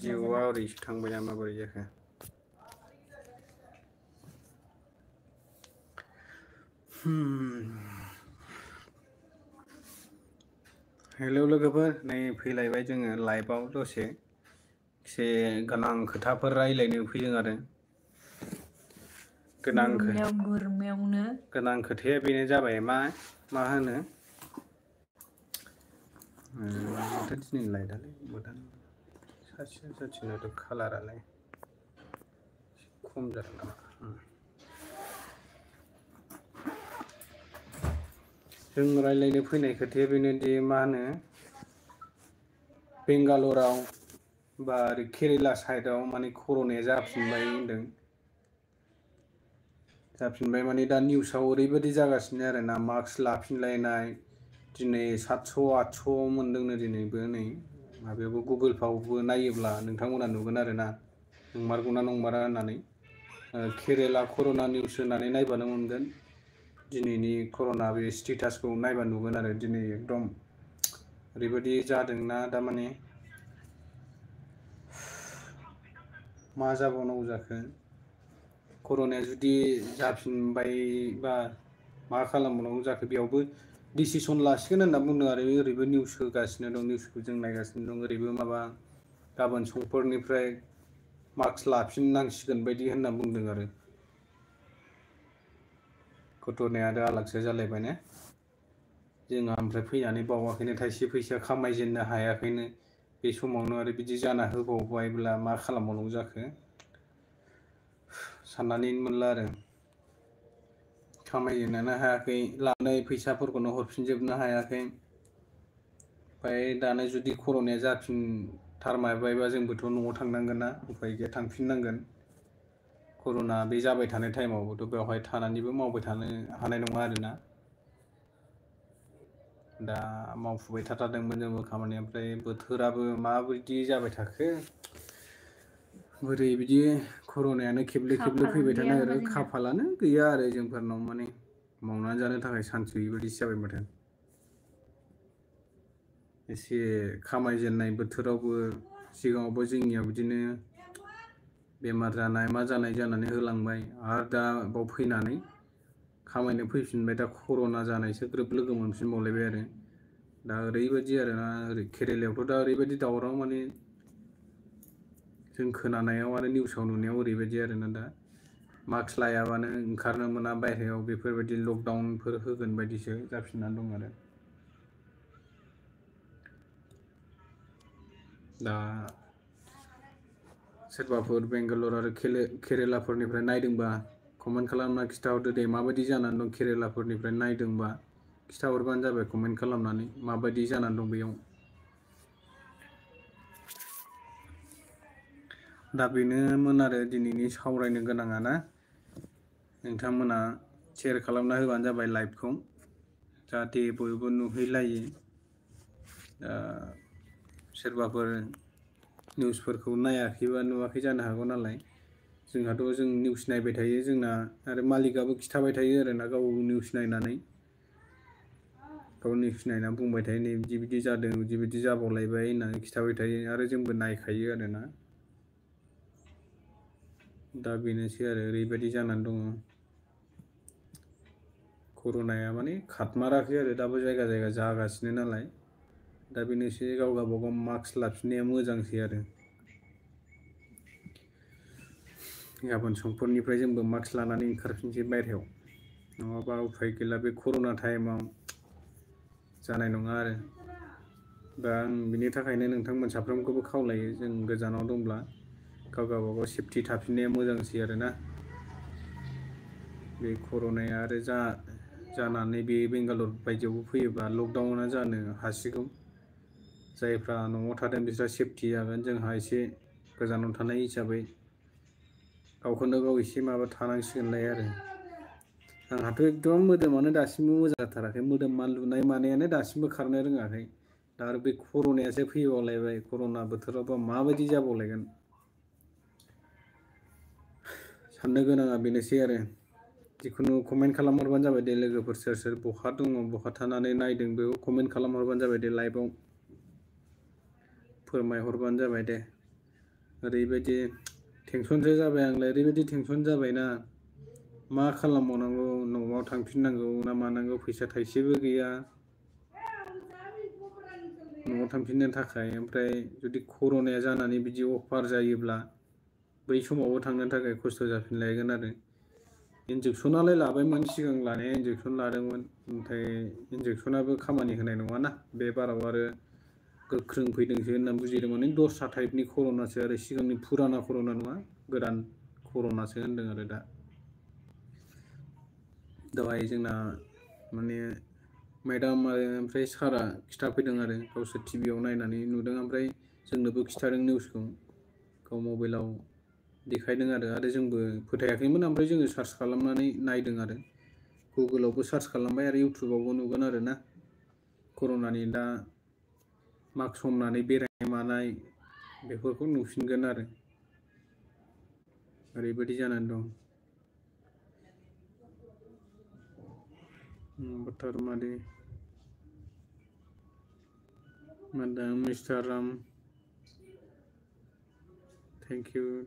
भिडिअआ ओरैसो थांबाय नामा बोरै जाखो? हेलौ लोगोफोर, नै फैलायबाय जोङो लाइभआव दसे एसे गोनां खोथाफोर रायज्लायनो फैदों आरो गोनां खोथाया बेनो जाबाय मा होनो माथो दिनै लाइटआलाय मोदान साथिनाथ' खालारालाय खम जादों नामा? जों रायज्लायनो फैनाय खोथाया बेनोदि मा होनो बेंगालराव बा ओरै केरेला साइडआव माने कर'नाया जाफिनबाय होनदों। जाफिनबाय माने दा निउसाव ओरैबायदि जागासिनो आरोना मास्क लाफिनलायनाय दिनै 700-800 मोनदोंनो दिनैबो नै माबायावबो गुगोलफ्रावबो नायोब्ला नोंथांमोना नुगोन आरोना नंमारगौना नंमारा होननानै केरेला कर'ना निउस होनानै नायबानो मोनगोन। दिनैनि कर'ना बे स्टेटासखौ नायबा नुगोन आरो दिनै एकदम ओरैबायदि जादोंना दामाने मा जाबावनांगौ जाखो कर'नाया जुदि जाफिनबाय बा मा खालामबावनांगौ जाखो बेयावबो डिसिसन लासिगोन होनना बुंदों आरो ओरैबो निउस होगासिनो दं निउसखौ जों नायगासिनो दं ओरैबो माबा गाबोन समफोरनिफ्राय मास्क लाफिननांसिगोन बायदि होनना बुंदों आरो घटनाया आरो आलागसो जालायबाय ने जोंहा ओमफ्राय फैनानै बावाखैनो थाइसे फैसा खामायजेननो हायाखैनो बे समावनो आरो बिदि जाना होबावबायब्ला मा खालामबावनांगौ जाखो साननानैनो मोनला आरो खामायजेननोनो हायाखै लानाय फैसाफोरखौनो हरफिनजोबनो हायाखै ओमफ्राय दानो जुदि कर'नाया जाफिनथारमारबायबा जोंबोथ' न'आव थांनांगोन ना उफाय गैया थांफिननांगोन। कर'ना बे जाबाय थानाय टाइमावबोथ' बेवहाय थानानैबो मावबाय थानो हानाय नङा आरोना दा मावफुबाय थाथारदोंमोन जोंबो खामानि ओमफ्राय बोथोराबो माबायदि जाबाय थाखो बोरै बिदि कर'नायानो खेबले खेबले फैबाय थानो नागिरो खाफालानो गैया आरो जोंफोरनाव माने मावनानै जानो थाखाय चान्स गैयिबायदिसो जाबाय माथो एसे खामायजेननाय बोथोरावबो सिगाङावबो जोंनियाव बिदिनो बेमार जानाय मा जानाय जानानै होलांबाय आरो दा बाव फैनानै खामायनो फैफिनबाय दा कर'ना जानायसो ग्रोब लोगो मोनफिनबावलायबाय आरो दा ओरैबायदि आरोना ओरै केरेलायावथ' दा ओरैबायदि दावराव माने जों खोनानायाव आरो निउसाव नुनायाव ओरैबायदि आरोना दा मास्क लायाबानो ओंखारनो मोना बायहेरायाव बेफोरबायदि लकडाउनफोर होगोन बायदिसो जाफिननानै दं आरो दा सोरबाफोर बेंगालर आरो केरेलाफोरनिफ्राय नायदोंबा कमेन्ट खालामना खिन्थाहरदो दे माबायदि जानानै दं केरेलाफोरनिफ्राय नायदोंबा खिन्थाहरबानो जाबाय कमेन्ट खालामनानै माबायदि जानानै दं बेयाव दा बेनोमोन आरो दिनैनि सावरायनो गोनाङा ना नोंथांमोना शेयार खालामना होबानो जाबाय लाइभखौ जाहाथे बयबो नुहैलायो सोरबाफोर निउसफोरखौ नायाखैबा नुवाखै जानो हागौ नालाय जोंहाथ' जों निउस नायबाय थायो जोंना आरो मालिकआबो खिन्थाबाय थायो आरोना गाव निउस नायनानै गाव निउस नायनानै बुंबाय थायो नै बिदि बिदि जादों बिदि बिदि जाबावलायबाय होननानै खिन्थाबाय थायो आरो जोंबो नायखायो आरोना दा बेनोसै आरो ओरैबायदि जानानै दङ कर'नाया माने खारमाराखै आरो दाबो जायगा जायगा जागासिनो नालाय दा बेनोसै गाव गावबागाव मास्क लाफिननाया मोजांसै आरो गाबोन समफोरनिफ्राय जोंबो मास्क लानानै ओंखारफिनसै बायहेरायाव नङाबा उफाय गैला बे कर'ना टाइमाव जानाय नङा आरो दा आं बिनि थाखायनो नोंथांमोन साफ्रोमखौबो खावलायो जों गोजानाव दंब्ला गाव गावबागाव सेफटि थाफिननाया मोजांसै आरोना बे कर'नाया आरो जानानै बे बेंगालर बायदियावबो फैयोब्ला लकडाउना जानो हासिगौ जायफ्रा न'आव थादों बिस्रा सेफटि जागोन जोंहा एसे गोजानाव थानाय हिसाबै गावखौनो गाव एसे माबा थानांसिगोनलाय आरो आंहाथ' एकदम मोदोमानो दासिमबो मोजां जाथाराखै मोदोम मानलुनाय मानायानो दासिमबो खारनो रोङाखै दा आरो बे कर'नायासो फैबावलायबाय कर'ना बोथोरावबा माबायदि जाबावलायगोन साननो गोनाङा बेनोसै आरो जिखुनु कमेन्ट खालामहरबानो जाबाय दे लोगोफोर सोर सोर बहा दङ बहा थानानै नायदों बेखौ कमेन्ट खालामहरबानो जाबाय दे लाइभआव फोरमायहरबानो जाबाय दे ओरैबायदि टेनसनसो जाबाय आंलाय ओरैबायदि टेनसन जाबायना मा खालामबावनांगौ न'आव थांफिननांगौ ना मानांगौ फैसा थाइसेबो गैया न'आव थांफिननो थाखाय ओमफ्राय जुदि कर'नाया जानानै बिदि अफार जायोब्ला बै समावबो थांनो थाखाय खस्थ' जाफिनलायगोन आरो इन्जेकसनालाय लाबायमोन सिगां लानाया इन्जेकसन लादोंमोन ओमफ्राय इन्जेकसनाबो खामानि होनाय नङाना बे बाराव आरो गोख्रों फैदोंसो होनना बुजिदों माने दस्रा टाइपनि कर'नासो आरो सिगांनि फुराना कर'ना नङा गोदान कर'नासो होनदों आरो दा दहाय जोंना माने मेडाम आरो ओमफ्राय सारा खिथाफैदों आरो गावसोर टिभियाव नायनानै नुदों ओमफ्राय जोंनोबो खिथादों निउसखौ गाव मबाइलाव देखायदों आरो जोंबो फोथायाखैमोन ओमफ्राय जोङो सार्च खालामनानै नायदों आरो गुगोलावबो सार्च खालामबाय आरो इउटुबावबो नुगोन आरो ना कर'नानि दा मास्क हमनानै बेरायनाय मानाय बेफोरखौ नुफिनगोन आरो ओरैबायदि जानानै दं बथारमारि Madam Mr. Ram, thank you.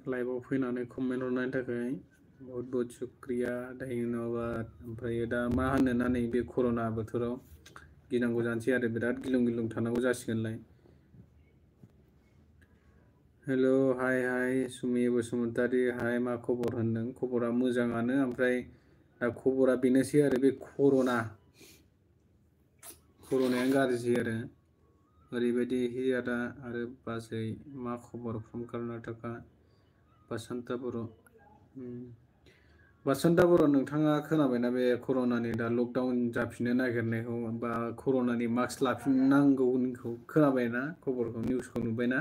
लाइभआव फैनानै कमेन्ट हरनायनि थाखाय बहुत बहुत शुक्रिया धन्यबाद ओमफ्राय दा मा होनोना नैबे कर'ना बोथोराव गिनांगौ जानोसै आरो बिराद गिलुं गिलुं थानांगौ जासिगोनलाय हेल' हाय सुमि बसुमतारी हाय मा खबर होनदों खबरा मोजाङानो ओमफ्राय दा खबरा बेनोसै आरो बे कर'नायानो गाज्रि आरो ओरैबायदि आदा आरो बाजै मा खबर फ्रम कर्नाटका बासन्ता बर' बासन्ता बर' नोंथाङा खोनाबायना बे कर'नानि दा लकडाउन जाफिननो नागिरनायखौ बा कर'नानि मास्क लाफिननांगौनिखौ खोनाबायना खबरखौ निउसखौ नुबायना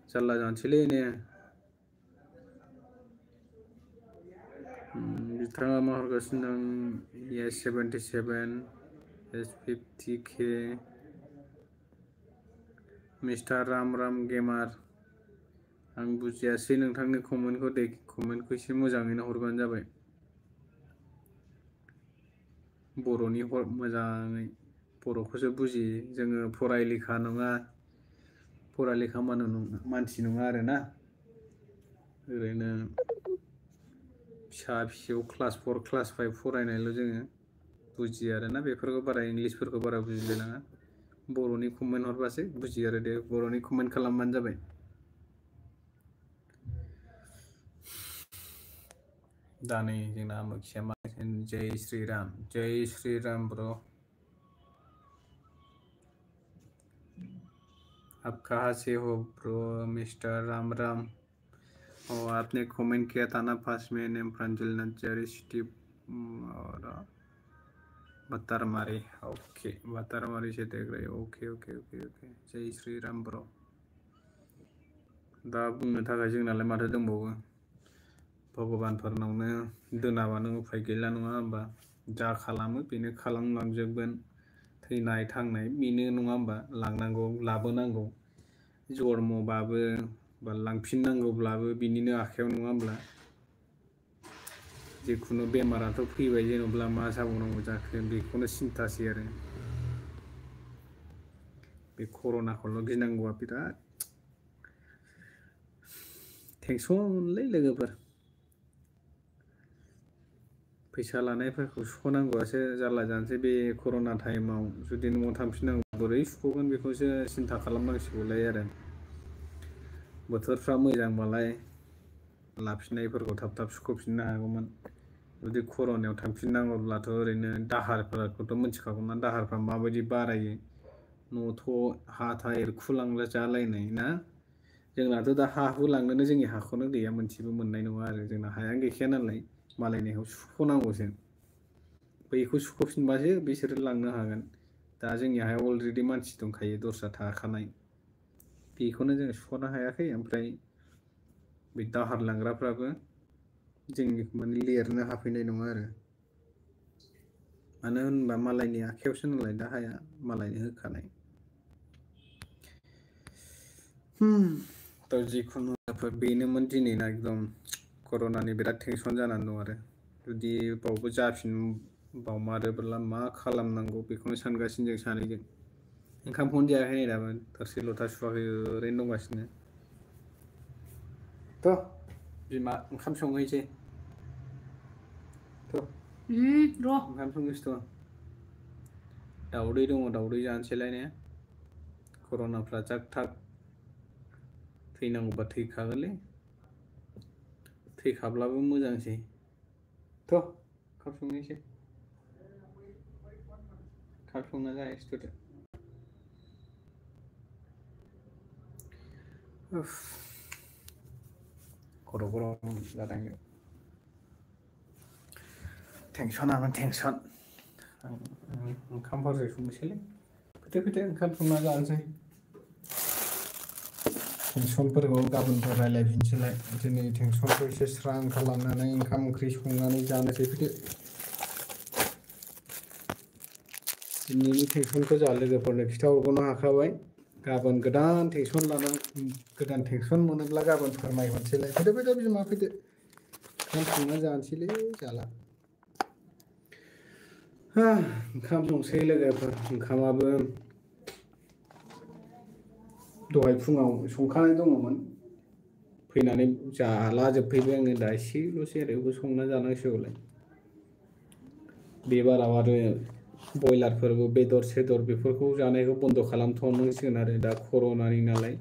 जारला जानोसैलै ने बिथाङा मा हरगासिनो दं S 77 S 50K mister Ram Ram gamer आं बुजियासै नोंथांनि कमेन्टखौ दे कमेन्टखौ एसे मोजाङैनो हरबानो जाबाय बर'नि मोजाङै बर'खौसो बुजियो जोङो फरायलेखा नङा फरायलेखा मानसि नङा आरोना ओरैनो फिसा फिसौ क्लास 4 क्लास 5 फरायनायल' जोङो बुजियो आरोना बेफोरखौ बारा इंलिसफोरखौ बारा बुजिलायलाङा बर'नि कमेन्ट हरबासो बुजियो आरो दे बर'नि कमेन्ट खालामबानो जाबाय दा नै जोंना आमोखिया मा जय श्री राम ब्र आप कहाँ से हो ब्रो मिस्टर राम राम और आपने कमेंट किया था ना फर्स्ट में नेम प्रांजल नजरी सिटी और बतरमारी ओके बतरमारी से देख रहे ओके ओके ओके ओके जय श्री राम ब्रो दा बुंनो थाखाय जोंनालाय माथो दंबावो भगबानफोरनावनो दोनाबानो उफाय गैला नङा होमबा जा खालामो बेनो खालामलांजोबगोन थैनाय थांनाय बेनो नङा होमबा लांनांगौ लाबोनांगौ जन्मबाबो बा लांफिननांगौब्लाबो बिनिनो आखायाव नङा होमब्ला जिखुनु बेमाराथ' फैबाय जेन'ब्ला मा जाबावनांगौ जाखो बेखौनो सिन्थासै आरो बे कर'नाखौल' गिनांगौआ बिराद टेनसनलै लोगोफोर फैसा लानायफोरखौ सुख'नांगौआसो जारला जानोसै बे कर'ना टाइमाव जुदि न'आव थांफिननांगौ बोरै सुख'गोन बेखौसो सिन्था खालामनांसिगौलाय आरो बोथोरफ्रा मोजांबालाय लाफिननायफोरखौ थाब थाब सुख'फिननो हागौमोन जुदि कर'नायाव थांफिननांगौब्लाथ' ओरैनो दाहारफोरखौथ' मिथिखागौना दाहारफ्रा माबायदि बारायो न'थ' हा था एरखुलांला जालायनाय ना जोंनाथ' दा हा हु लांनोनो जोंनि हाखौनो गैया मोनसेबो मोननाय नङा आरो जोंना हायानो गैखाया नालाय मालायनिखौ सुख'नांगौसो बैखौ सुख'फिनबासो बिसोरो लांनो हागोन दा जोंनि हायाव अलरेडि मानसि दंखायो दस्रा थाखानाय बेखौनो जों सुख'नो हायाखै ओमफ्राय बे दाहार लांग्राफ्राबो जोंनिखौ माने लिरनो हाफैनाय नङा आरो मानो होनबा मालायनि आखायावसो नालाय दा हाया मालायनो होखानाय दा जिखुनु बेनोमोन दिनैना एकदम कर'नानि बिराद टेनसन जानानै दं आरो जुदि बावबो जाफिनबावमारोब्ला मा खालामनांगौ बेखौनो सानगासिनो जों सानैजों ओंखामखौनो जायाखै नै दाबो थोरसि लथा सुवाखै ओरैनो दंगासिनो थ' बिमा ओंखाम संहैसै थ' र' ओंखाम संहैसैथ' दाउदै दङ दाउदै जानोसैलाय ने कर'नाफ्रा जाक थाक थैनांगौबा थैखागोनलै थैखाब्लाबो मोजांसै थ' ओंखाम संहैसै ओंखाम संना जाहैसै थ'दो खर' गरम जादों टेनसनानो टेनसन ओंखामफोरसो संनोसैलै फैदो ओंखाम संना जानोसै टेनसनफोरखौ गाबोनफोर रायलायफिनसैलाय दिनै टेनसनखौ एसे स्रां खालामनानै ओंखाम ओंख्रि संनानै जानोसै फैदो दिनैनि टेनसनखौ जोंहा लोगोफोरनो खिन्थाहरगनो हाखाबाय गाबोन गोदान टेनसन लानानै गोदान टेनसन मोनोब्ला गाबोन फोरमायहरसैलाय फैदो बिमा फैदो ओंखाम संना जानोसैलै जाला ओंखाम संसै लोगोफोर ओंखामाबो दहाय फुङाव संखानाय दङमोन फैनानै जाला जोबफैबाय आङो दा एसेल'सै आरो बेखौ संना जानांसिगौलाय बे बाराव आरो बयलारफोरबो बेदर सेदर बेफोरखौ जानायखौ बन्द' खालामथ'नांसिगोन आरो दा कर'नानि नालाय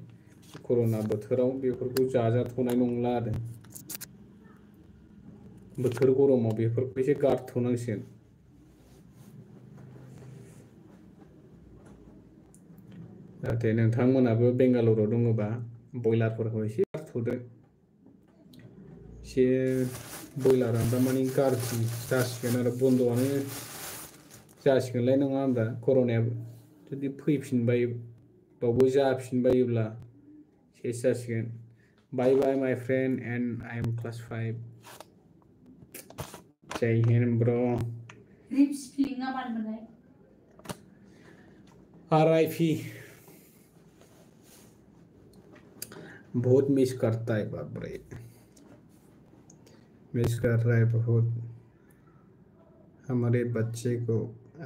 कर'ना बोथोराव बेफोरखौ जाजाथ'नाय नंला आरो बोथोर गरमाव बेफोरखौ एसे गारथ'नांसिगोन जाहाथे नोंथांमोनाबो बेंगालराव दङबा बयलारफोरखौ एसे गारथ'दो एसे बयलारा दामानि गाज्रि जासिगोन आरो बन्द'आनो जासिगोनलाय नङा होमबा कर'नायाबो जुदि फैफिनबाय बावबो जाफिनबायोब्ला सेस जासिगोन बाय बाय माय friend and I M class 5 जय हिन्द ब्र RIP बहुत मिस करता है बाप रे मिस कर रहा है बहुत हमारे बच्चे को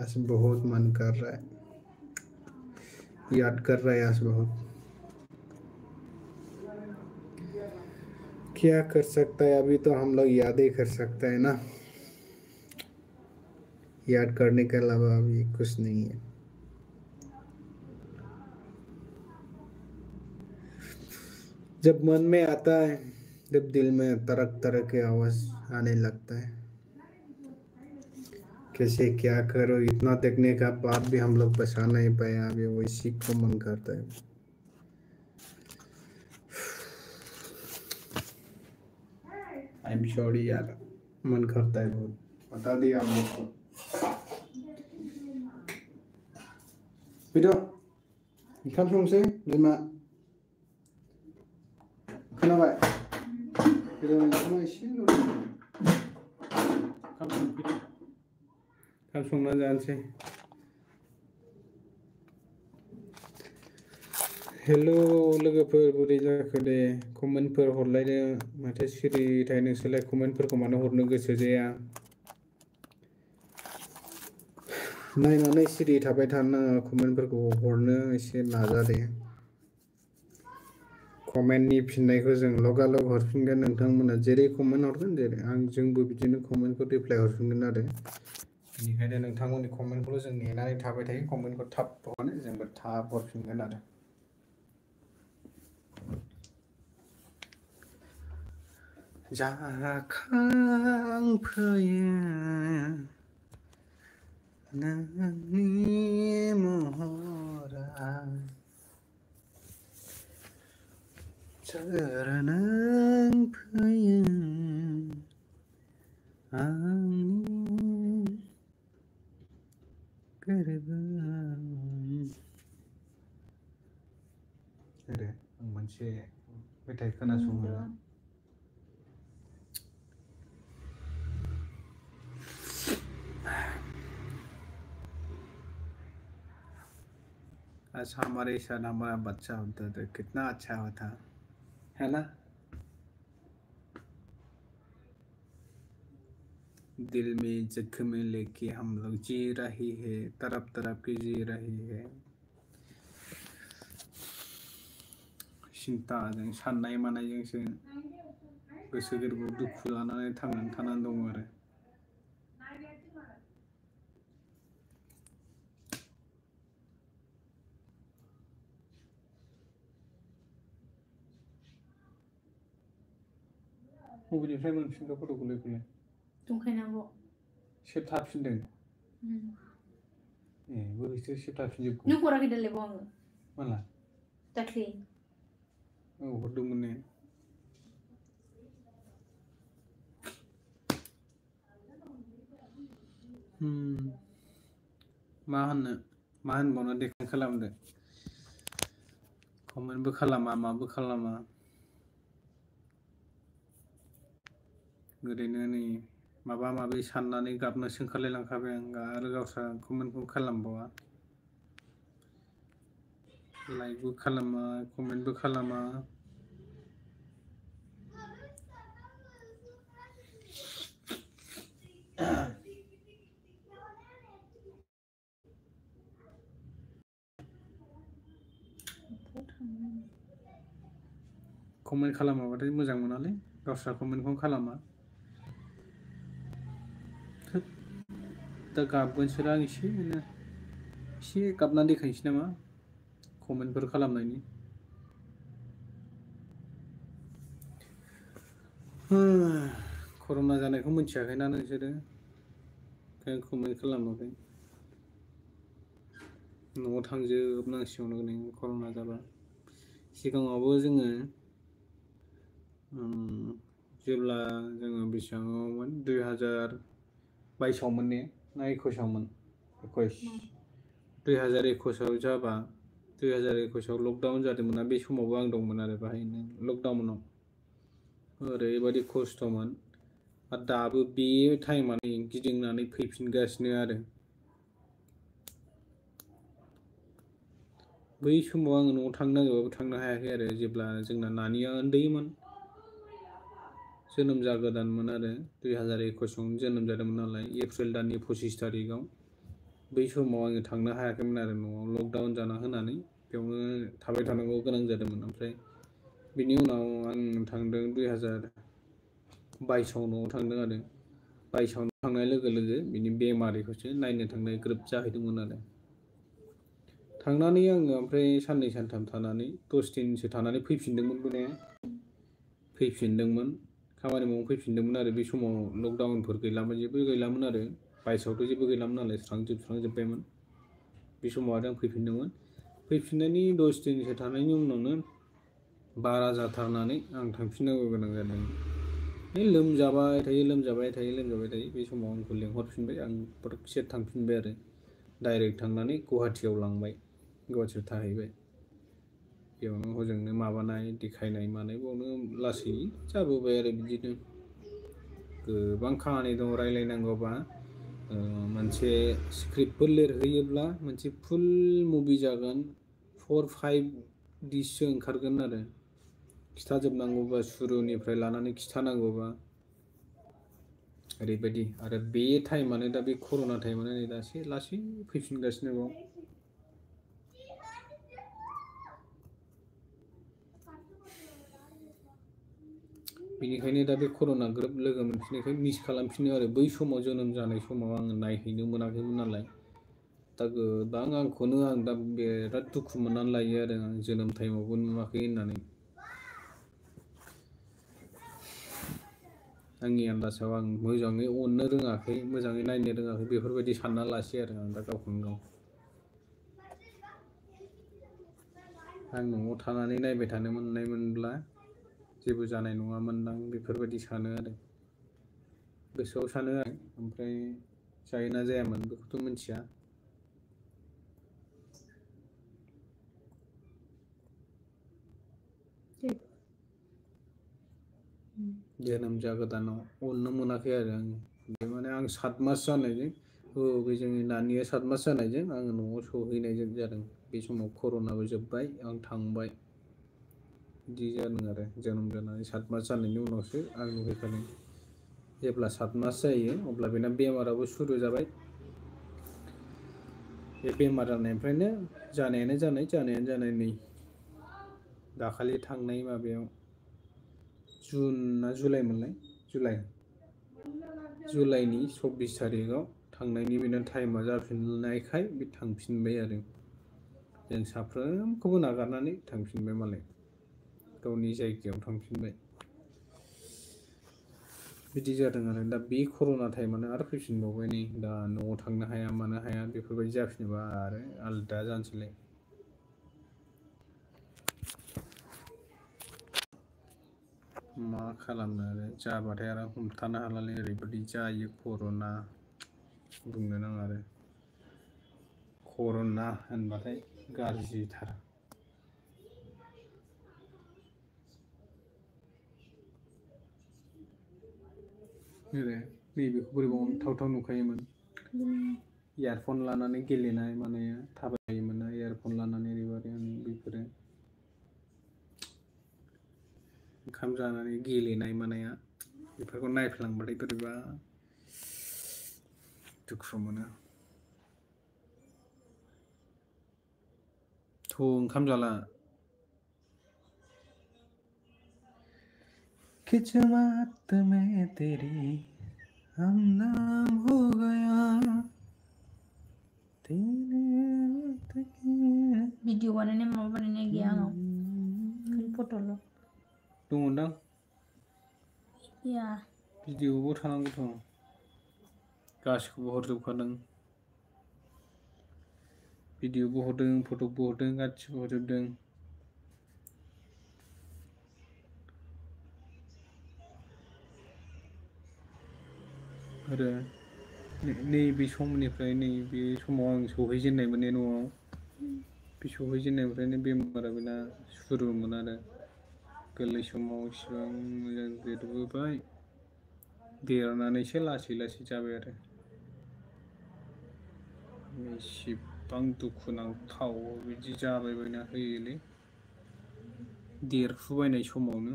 आज बहुत मन कर रहा है याद कर रहा है आज बहुत क्या कर सकता है अभी तो हम लोग याद ही कर सकते हैं ना याद करने के अलावा अभी कुछ नहीं है जब मन में आता है जब दिल में तरह तरह के आवाज आने लगता है कैसे क्या करो इतना देखने का बाद भी हम लोग बचा नहीं पाए अभी वैसी को मन करता है आई एम सॉरी यार मन करता है बहुत बता दिया आप लोग को फैदो ओंखाम संसै बिमा खोनाबाय फैदो ओंखामा एसेल' ओंखाम संना जानोसै हेल' लोगोफोर बोरै जाखो दे कमेन्टफोर हरलायदो माथो सिरि थायो नोंसोरलाय कमेन्टफोरखौ मानो हरनो गोसो जाया नायनानै सिरि थाबाय थानो नाङा कमेन्टफोरखौ हरनो एसे नाजादे कमेन्टनि फिननायखौ जों लगालग हरफिनगोन नोंथांमोना जेरै कमेन्ट हरगोन जेरै जोंबो बिदिनो कमेन्टखौ रिप्लाय हरफिनगोन आरो बेनिखायनो नोंथांमोननि कमेन्टखौल' जों नेनानै थाबाय थायो कमेन्टखौ थाब हरनो जोंबो थाब हरफिनगोन आरो जाखांफैयो नोंनि महरा सोर नों फैयो आंनि गोरबोआव आं मोनसे मेथाइ खोनासङो आज हमारे साथ हमारा बच्चा होता तो कितना अच्छा होता है ना दिल में जख्म लेके हम लोग जी रही है तरफ तरफ की जी रही है सिन्थाजों साननाय मानायजोंसो गोसो गोरबोआव दुखु लानानै थांनानै दङ आरो। बबेनिफ्राय मोनफिनखो फट'खौलाय बेखौलाय? दंखायनांगौ। सेब थाफिनदों? ए बोरैथो सेब थाफिनजोबखो? नों हराखै दालाय बाव आङो? माला? दाख्लि। औ हरदोंमोन ने। मा होनबावनो देखा खालामदो। कमेन्टबो खालामा माबो खालामा। ओरैनो नै माबा माबि साननानै गाबनोसो ओंखारलायलांखाबाय आं आरो गावस्रा कमेन्टखौ खालामबावा। लाइकबो खालामा कमेन्टबो खालामा। कमेन्ट खालामाबाथाय मोजां मोनालै गावस्रा कमेन्टखौनो खालामा। दा गाबगोनसोरा आं एसे गाबनानै देखायनोसै नामा कमेन्टफोर खालामनायनि। कर'ना जानायखौ मिथियाखैना नोंसोरो ओंखायनो कमेन्ट खालामाखै। न'आव थांजोबनांसिगौनो नै कर'ना जाबा। सिगाङावबो जोङो जेब्ला जोङो बेसेबाङावमोन 2022 ने ना 21 2021 जाबा 2021 लकडाउन जादोंमोन ना बे समावबो आं दंमोन आरो बाहायनो लकडाउनाव ओरैबायदि खस्थ'मोन आरो दाबो बे टाइमानो गिदिंनानै फैफिनगासिनो आरो। बै समाव आङो न'आव थांनो नागिरबाबो थांनो हायाखै आरो जेब्ला जोंना नानिया उन्दैमोन जोनोम जागोदानमोन आरो 2021 जोनोम जादोंमोन नालाय एप्रिल दाननि 25 तारिखआव बै समाव आङो थांनो हायाखैमोन आरो न'आव लकडाउन जाना होनानै बेयावनो थाबाय थानांगौ गोनां जादोंमोन। ओमफ्राय बिनि उनाव आं थांदों 2022 न'आव थांदों आरो 22 थांनाय लोगो लोगो बिनि बेमारिखौसो नायनो थांनाय ग्रोब जाहैदोंमोन आरो। थांनानै आङो ओमफ्राय साननै सानथाम थानानै 10 दिनसो थानानै फैफिनदोंमोनबो ने फैफिनदोंमोन खामानि मावनो फैफिनदोंमोन आरो बे समाव लकडाउनफोर गैलामोन जेबो गैलामोन आरो 22आवथ' जेबो गैलामोन नालाय स्रांजोबबायमोन बे समाव आरो आं फैफिनदोंमोन। फैफिननायनि 10 दिनसो थानायनि उनावनो बारा जाथारनानै आं थांफिननांगौ गोनां जादों। लोमजाबाय थायो बे समाव आंखौ लेंहरफिनबाय आं पटकसे थांफिनबाय आरो डाइरेक्ट थांनानै गुवाहाटियाव लांबाय गुवाहाटियाव थाहैबाय। बेयावनो हजोंनो माबानाय देखायनाय मानाय बावनो लासै जाबोबाय आरो बिदिनो गोबां खामानि दं रायलायनांगौबा मोनसे स्क्रिप्टफोर लिरहैयोब्ला मोनसे फुल मुभि जागोन 4-5 दिससो ओंखारगोन आरो खिथाजोबनांगौबा सुरुनिफ्राय लानानै खिथानांगौबा ओरैबायदि आरो बे टाइमानो दा बे कर'ना टाइमानो नै दासो लासै फैफिनगासिनो बाव। बेनिखायनो दा बे कर'ना ग्रोब लोगो मोनफिननायखाय मिस खालामफिनो आरो बै समाव जोनोम जानाय समाव आङो नायहैनो मोनाखैमोन नालाय दा गोबां आंखौनो आं दा बिराद दुखु मोननानै लायो आरो आं जोनोम टाइमावबो नुवाखै होननानै। आंनि आन्दाजाव आं मोजाङै अननो रोङाखै मोजाङै नायनो रोङाखै बेफोरबायदि सानना लासै आरो आं दा गावखौनो गाव। आं न'आव थानानै नायबाय थानो मोननायमोनब्ला जेबो जानाय नङामोनदां बेफोरबायदि सानो आरो गोसोआव सानो आरो ओमफ्राय जायोना जायामोन बेखौथ' मिथिया। जोनोम जागोदानाव अननो मोनाखै आरो आं माने आं 7 मास जानायजों बे जोंनि नानिया 7 मास जानायजों आङो न'आव सहैनायजों जादों बे समाव कर'नाबो जोब्बाय आं थांबाय बिदि जादों आरो जोनोम जानानै 7 मास जानायनि उनावसो आं नुहैखादों। जेब्ला 7 मास जायो अब्ला बेना बेमाराबो सुरु जाबाय। बे बेमार जानायनिफ्रायनो जानायानो जानाय नै दाखालि थांनाय माबायाव जुन ना जुलाइमोनलाय जुलाइनि 24 थारिखआव थांनायनि बेनो टाइमा जाफिननायखाय बे थांफिनबाय आरो जों साफ्रोमखौबो नागारनानै थांफिनबाय मालाय गावनि जायगायाव थांफिनबाय बिदि जादों आरो दा बे कर'ना टाइमानो आरो फैफिनबावबाय नै दा न'आव थांनो हाया मानो हाया बेफोरबायदि जाफिनोबा आरो आलदा जानोसैलाय मा खालामनो आरो जाबाथाय आरो हमथानो हालालै ओरैबायदि जायो कर'ना बुंनो नाङा आरो कर'ना होनबाथाय गाज्रिथार नैबेखौ बोरैबा अन्थावथाव नुखायोमोन इयारफन लानानै गेलेनाय मानाया थाबायोमोन ना इयारफन लानानै ओरैबायदि बेफोरो ओंखाम जानानै गेलेनाय मानाया बेफोरखौ नायफ्लांबाथाय बोरैबा दुखु मोनो थ' ओंखाम जाला खिचमत में तेरी हम नाम हो गया भिडिअ बानायनाय माबा बानायनाय गैया आंनाव खालि फट'ल' दङदां गैया भिडिअबो थानांगौथ' गासिखौबो हरजोबखादों भिडिअबो हरदों फट'बो हरदों गासिबो हरजोबदों आरो नैबे समनिफ्राय नैबे समाव आं सहैजेननाय माने न'आव बे सहैजेननायनिफ्रायनो बेमारा बेना सुरुमोन आरो गोरलै समाव इसिबां मोजां देरबोबाय देरनानैसो लासै लासै जाबाय आरो एसेबां दुखुनांथाव बिदि जाबायबायना होयोलै देरफुबायनाय समावनो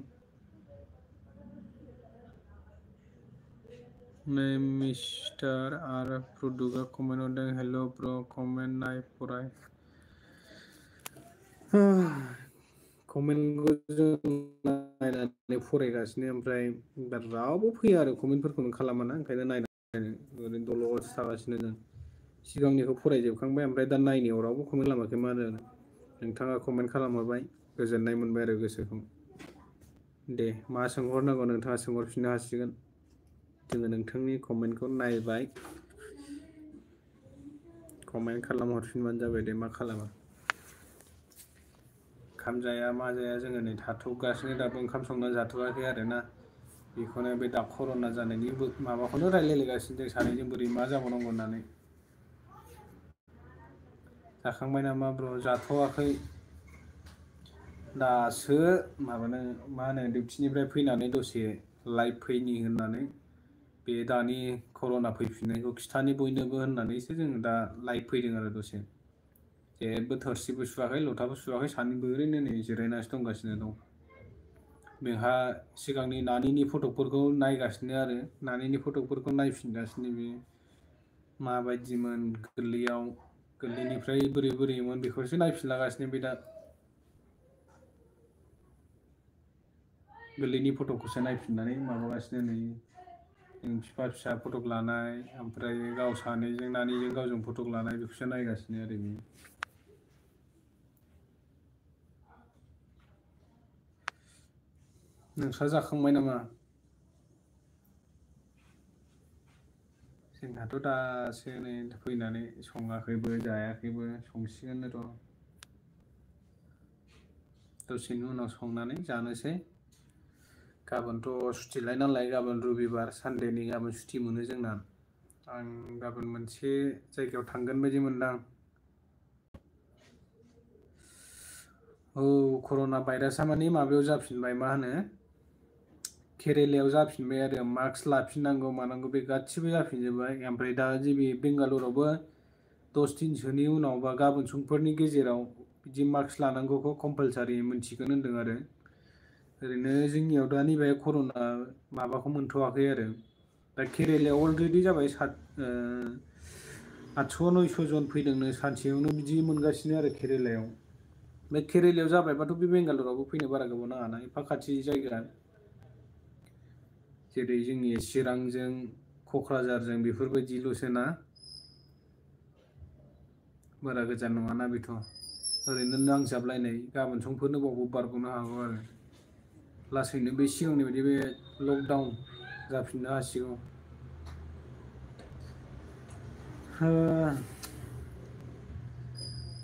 मिस्टार आर प्रदुगा कमेन्ट हरदों हेल' ब्र कमेन्ट नाय फराय कमेन्टखौ जों नायनानै फरायगासिनो ओमफ्राय दा रावबो फैया आरो कमेन्टफोरखौनो खालामाना ओंखायनो नायनानै ओरैनो दल'सो थागासिनो जों सिगांनिखौ फरायजोबखांबाय ओमफ्राय दा नायनायाव रावबो कमेन्ट खालामाखै मा जादों नोंथाङा कमेन्ट खालामहरबाय गोजोननाय मोनबाय आरो गोसोखौ दे मा सोंहरनांगौ नोंथाङा सोंहरफिननो हासिगोन जोङो नोंथांनि कमेन्टखौ नायबाय कमेन्ट खालामहरफिनबानो जाबाय दे मा खालामो ओंखाम जाया मा जाया जोङो नै थाथ'गासिनो दाबो ओंखाम संना जाथ'वाखै आरोना बेखौनो बे दा कर'ना जानायनि माबाखौनो रायलायलायगासिनो जों सानैजों बोरै मा जाबावनांगौ होननानै जाखांबाय नामा ब्र जाथ'वाखै दासो माबानो मा होनो डिउटिनिफ्राय फैनानै दसे लाइभ फैनि होननानै बे दानि कर'ना फैफिननायखौ खिथानि बयनोबो होननानैसो जों दा लाइभ फैदों आरो दसे जेबो थोरसिबो सुवाखै लथाबो सुवाखै सानैबो ओरैनो नै जिरायनासो दंगासिनो दं बेहा सिगांनि नानिनि फटकफोरखौ नायगासिनो आरो नानिनि फटकफोरखौ नायफिनगासिनो बेयो माबायदिमोन गोरलैनिफ्राय बोरै बोरैमोन बेखौसो नायफिनलागासिनो बे दा गोरलैनि फट'खौसो नायफिननानै माबागासिनो नै बिफा फिसा फटक लानाय ओमफ्राय गाव सानैजों नानिजों गावजों फटक लानाय बेखौसो नायगासिनो आरो बेयो नोंस्रा जाखांबाय नामा जोंहाथ' दासो नै फैनानै सङाखैबो जायाखैबो संसिगोन र' दसेनि उनाव संनानै जानोसै गाबोनथ' सुटिलाय नालाय गाबोन रबिबार सानडेनि गाबोन सुटि मोनो जोंना आं गाबोन मोनसे जायगायाव थांगोन बायदि मोनदां औ कर'ना भाइरासआ माने माबायाव जाफिनबाय मा होनो केरेलायाव जाफिनबाय आरो मास्क लाफिननांगौ मानांगौ बे गासिबो जाफिनजोब्बाय ओमफ्राय दा जे बे बेंगालुरुआवबो 10 दिनसोनि उनाव बा गाबोन समफोरनि गेजेराव बिदि मास्क लानांगौखौ कम्पालसारि मोनसिगोन होनदों आरो ओरैनो जोंनियाव दा नैबे कर'ना माबाखौ मोनथ'वाखै आरो दा केरेलायाव अलरेडि जाबाय 800-900 जन फैदोंनो सानसेयावनो बिदि मोनगासिनो आरो केरेलायाव बे केरेलायाव जाबायबाथ' बे बेंगालरावबो फैनो बारा गोबाव नाङाना एफा खाथि जायगा जेरै जोंनि चिरांजों क'क्राझारजों बेफोरबायदिल'सो ना बारा गोजान नङाना बेथ' ओरैनो नांजाबलायनाय गाबोन समफोरनो बावबो बारग'नो हागौ आरो लासैनो बे सिगांनि बायदि बे लकडाउन जाफिननो हासिगौ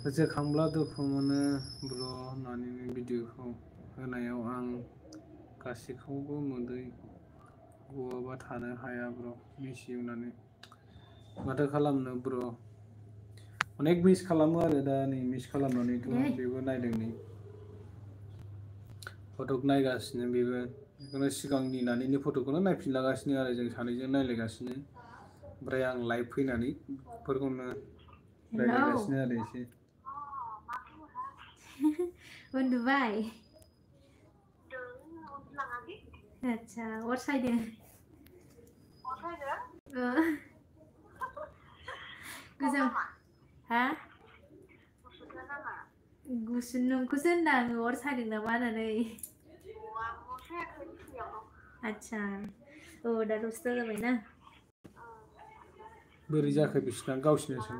गोसोखांब्ला दुखु मोनो ब्र होननानै भिडिअखौ होनायाव आं गासैखौबो मोदै गवाबा थानो हाया ब्र मिस इउ होननानै माथो खालामनो ब्र अनेक मिस खालामो आरो दा नै मिस खालामनानैथ' बेबो नायदों नै फटक नायगासिनो बेबो बेखौनो सिगांनि नानिनि फट'खौनो नायफिनलागासिनो आरो जों सानैजों नायलायगासिनो ओमफ्राय आं लाइभ फैनानै बेफोरखौनो रायलायगासिनो आरो एसे उन्दुबाय आच्छा अर सायदों गोजां हा गुसु नोंखौसो होनदां आङो अर सायदों नामा होननानै आच्छा औ दा 10ता जाबायना बोरै जाखो बिसिना गावसिना सों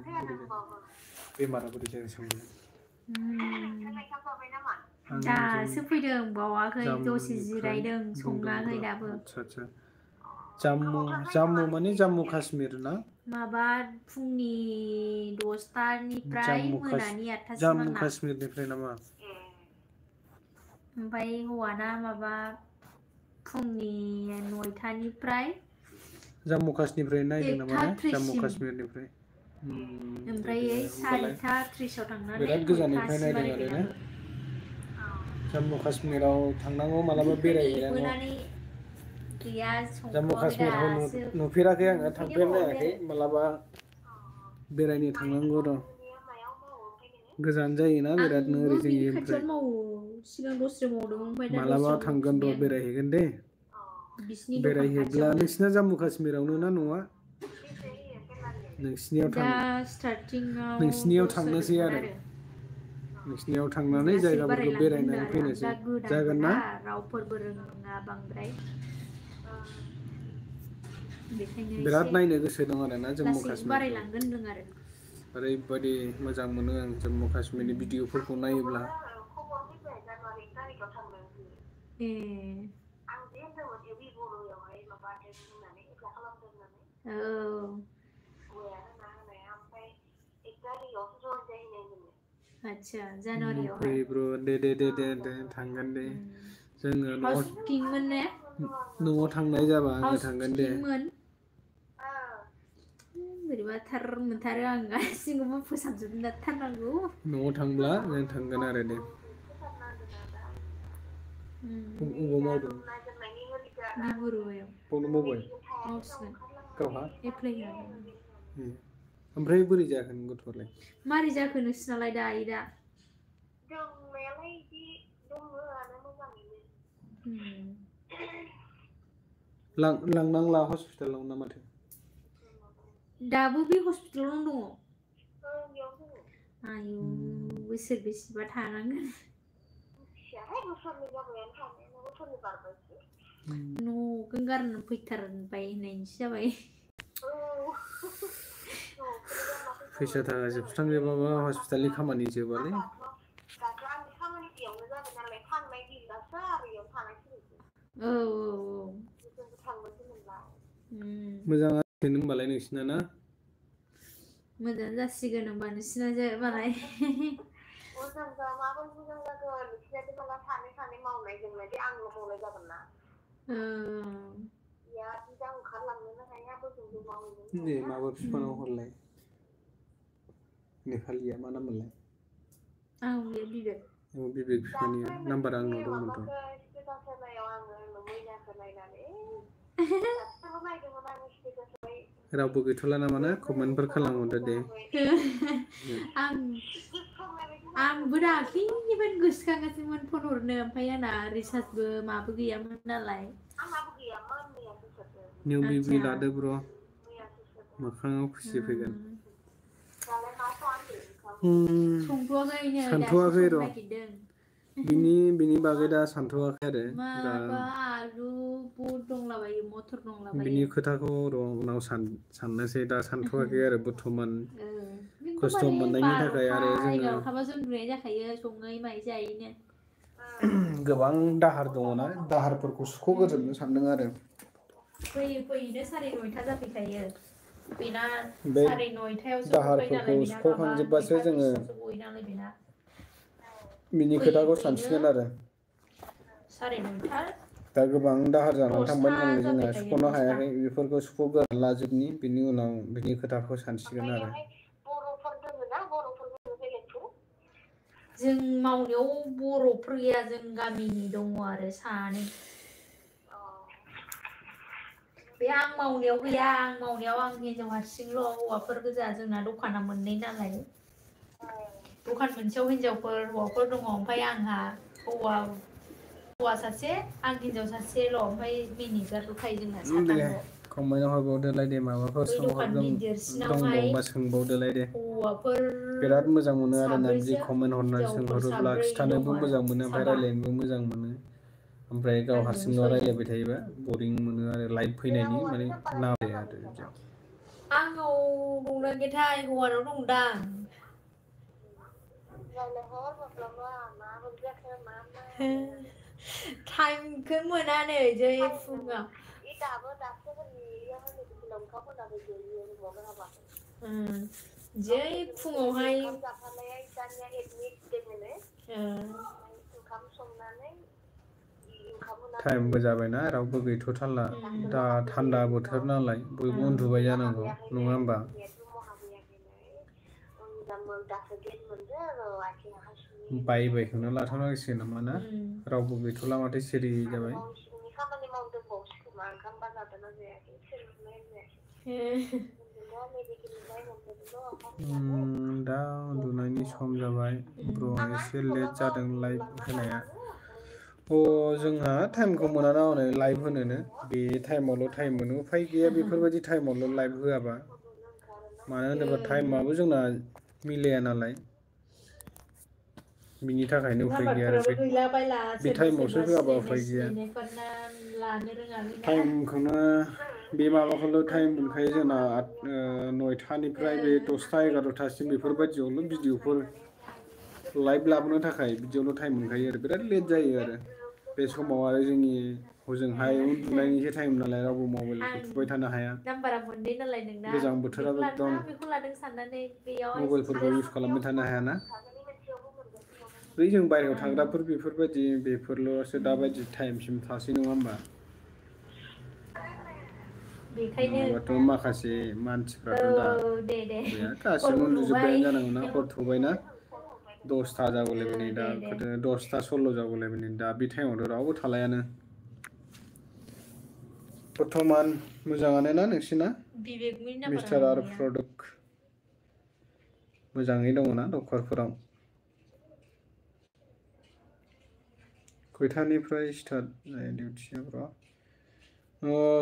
बेमारा बोरै जाखो सोंदों दासो फैदों बावाखै दसे जिरायदों संनाखै दाबो आच्छा जाम्मु माने जाम्मु काश्मिर ना माबा फुंनि 10तानिफ्राय मोनानि 8तासिम जाम्मु आंना काश्मिरनिफ्राय नामा ओमफ्राय हौवाना माबा फुंनि 9तानिफ्राय जाम्मु काश्मिरनिफ्राय नायदों नामा ने जाम्मु 1:30 काश्मिरनिफ्राय ओमफ्राय 4:30 थांनानै बिराद गोजाननिफ्राय 9तासिम नायदों आरो बानायदों ने आंबो जाम्मु काश्मिराव थांनांगौ मालाबा ओमफ्राय नै बेरायहैनांगौ मोनानि गैया जाम्मु संथ'वाखै काश्मिरखौ दासो नुफेराखै आङो नुफैनो बावाखै थांफेरनायाखै मालाबा बेरायनो थांनांगौ र' गोजान जायोना बिरादनो आंबो ओरै बिनि जोंनिफ्राय खाथियावनो मावो सिगां दस्रायाव मावदोंमोन ओमफ्राय दा मालाबा दस्रायाव थांगोन र' मावफिनबाय आङो बेरायहैगोन दे बिसिनि दखान बेरायहैब्ला खाथियावनो नोंसिना जाम्मु काश्मिरावनो ना न'आ नोंसिनियाव दा स्टार्टिंआव नोंसिनियाव दस थांनोसै होदोंमोन आरो नोंसिनियाव थांनानै लासै जायगाफोरखौ बारायलांगोन होनदों बेरायनानै आरो आं फैनोसै दा जागोन ना गोदानबोना रावफोरबो रोङा बांद्राय बेखायनो बिराद एसे नायनो गोसो दं आरोना जम्मु लासैनो काश्मिरखौ बारायलांगोन होनदों आरो ओरैबायदि मोजां मोनो आं जम्मु काश्मिरनि भिडिअफोरखौ नायोब्ला ए औ आच्छा जानुवारियावहाय फै ब्र दे थांगोन दे जोङो हाउस बुकिंमोन ने न'आव थांनाय जाबा आङो हाउस थांगोन दे बुकिंमोन बोरैबाथार मोनथारो आं गासिखौबो फोसाबजोबनो थारनांगौ न'आव थांब्ला जों थांगोन आरो दे अबाव मावदों डिब्रुगড়आव बावनो मावबाय मावसिगोन गावहा एप्लाइ होदों ओमफ्राय बोरै जाखो नों गथ'आलाय मारै जाखो नोंसिनालाय दा लांनांला हस्पिटालाव ना माथो दाबो बे हस्पिटालावनो दङ आयु बोसोर बेसेबा थानांगोन न'खौनो गारनानै फैथारबाय होननायनिसो जाबाय फैसा थाखा जोबस्रांजोबाबा हस्पिटालनि खामानि जोबालै औ मोजाङानो होनबालाय नोंसिना ना मोजां जासिगोन होनबा नोंसिना मालाय दे माबा बिफानाव हरलाय नेपालिया मा नाम मोनलाय बिबेक बिबेक बिफानिया नाम्बारा आंनाव दंमोनथ' रावबो गैथ'ला नामा ना कमेन्टफोर खालामहरदो दे आंबो दाख्लिनिफ्रायनो गोसोखांगासिनोमोन फन हरनो ओमफ्राय आंना रिसार्जबो माबो गैयामोन नालाय निउ बिबि लादो ब्र' मोखाङाव खुसि फैगोन संथ'वाखैनो दासो सानथ'वाखै संनो र' नागिरदों बिनि बागै दा सानथ'वाखै आरो दा माबा आलु बुट दंलाबायो मटर बिनि दंलाबायो खोथाखौ र' उनाव साननोसै दा सानथ'वाखै आरो बर्थमान खस्थ' एकदमबारे मोननायनि थाखाय आरो 12था जोङो 11थाबासो उन्दुनाय जाखायो सङै माइ जायैनो गोबां दाहार दङना दाहारफोरखौ सुख'ग्रोजोबनो सानदों आरो फैयै फैयैनो 9:30 जाफैखायो बेना बे 9:30 गखायो दाहारफोरखौ नालाय बेना माबा सुख'खांजोबबासो 9:30 जोङो 20आवसो गयो नालाय बेना बिनि फैयै खोथाखौ फैयैनो सानसिगोन आरो 9:30 दा गोबां दाहार जानानै थांबाय 10था नालाय जोंहा जाफैखायो सुख'नो 10था हायाखै बेफोरखौ सुख'ग्रोना लाजोबनि बिनि उनाव बिनि खोथाखौ सानसिगोन आरो बर'फोर दोङोना बर'फोर बेलेगफोर जों मावनायाव बर'फोर गैया जों गामिनि दङ आरो सानै बे आं मावनायाव गैया आं मावनायाव आं हिनजाव हारसिंल' हौवाफोर गोजा जोंना दखाना मोननै नालाय दखान मोनसेयाव हिनजावफोर हौवाफोर दङ ओमफ्राय आंहा हौवा सासे आं हिनजाव सासेल' ओमफ्राय मेनेजारल' थायो जोंना दे साथामल' कमेन्टआव हरबावदोलाय दे माबाफोर बै सोंहरदों दखाननि देरसिनावहाय दंबावोबा सोंबावदोलाय दे हौवाफोर बिराद मोजां मोनो आरोना बिदि साब्रैसो कमेन्ट हरनानै हिनजावफोर सोंहरोब्ला साब्रै दङ खिथानोबो आरो मोजां मोनो ओमफ्राय साबा रायलायनोबो मोजां मोनो ओमफ्राय गाव आंजों हारसिंल' सयजन रायलायबाय थायोबा बरिं मोनो आरो लाइभ फैनायनि माने नांबाय आरो बिदियाव आंनाव दंना गैयाथाय हौवानाव दंदां टाइमखौ मोना नै जै फुङाव जै फुङावहाय टाइमबो जाबायना रावबो गैथ'थारला दा थान्दा बोथोर नालाय बयबो उन्दुबाय जानांगौ नङा होमबा बायखौनो लाथ'नांसिगोन नामा ना रावबो गैथ'ला माथो सिरि जाबाय दा उन्दुनायनि सम जाबाय ब्र एसे लेट जादों लाइभ होनाया जोंहा टाइमखौ मोनाना हनै लाइभ होनोनो बे टाइमावल' टाइम मोनो उफाय गैया बेफोरबायदि टाइमावल' लाइभ होआबा मानो होनोबा टाइमाबो जोंना मिलाया नालाय बिनि थाखायनो उफाय गैया आरो नाम्बारफोराबो गैला बायला बे सोरबा टाइमावसो सोरबा होआबा सिनायनाय उफाय गैया सिनायनायफोरना लानो रोङाखै ना टाइमखौनो बे माबाखौल' टाइम मोनखायो जोंना 9थानिफ्राय बे 10था 11थासिम बेफोरबायदियावल' भिडिअफोर लाइभ लाबोनो थाखाय बिदियावल' टाइम मोनखायो आरो बिराद लेट जायो आरो बे समाव आरो जोंनि हजोंहाय उन्दुनायनिसो टाइम नालाय रावबो मबाइलखौ आं थुबाय थानो हाया नाम्बारा मोननै नालाय नोंना गोजां बोथोराबो बेखौ एकदम लादोंना बेखौ लादों साननानै बेयावहाय मबाइलफोरखौ इउस खालामबाय थानो हायाना बै जों बायहेरायाव थाग्राफोर बेफोरबायदि बेफोरल'सो दाबायदि टाइमसिम थासै नङा होमबा बेखायनो नङाबाथ' माखासे मानसिफ्राथ' दा दे दे गैया हरबो गासिबो थौबाय उन्दुजोब्बायानो जानांगौना हर थौबायना 10था जागौलायबाय नै दा दे दे 10था 16 जागौलायबाय नै दा बे टाइमावथ' रावबो थालायानो बर्थमान मोजाङानो ना नोंसिना बिबेकनि नाम्बारा मिस्टार आरो गैया प्रडक्ट मोजाङै दङना दखरफोराव खयथानिफ्राय स्टार्ट जायो डिउटिया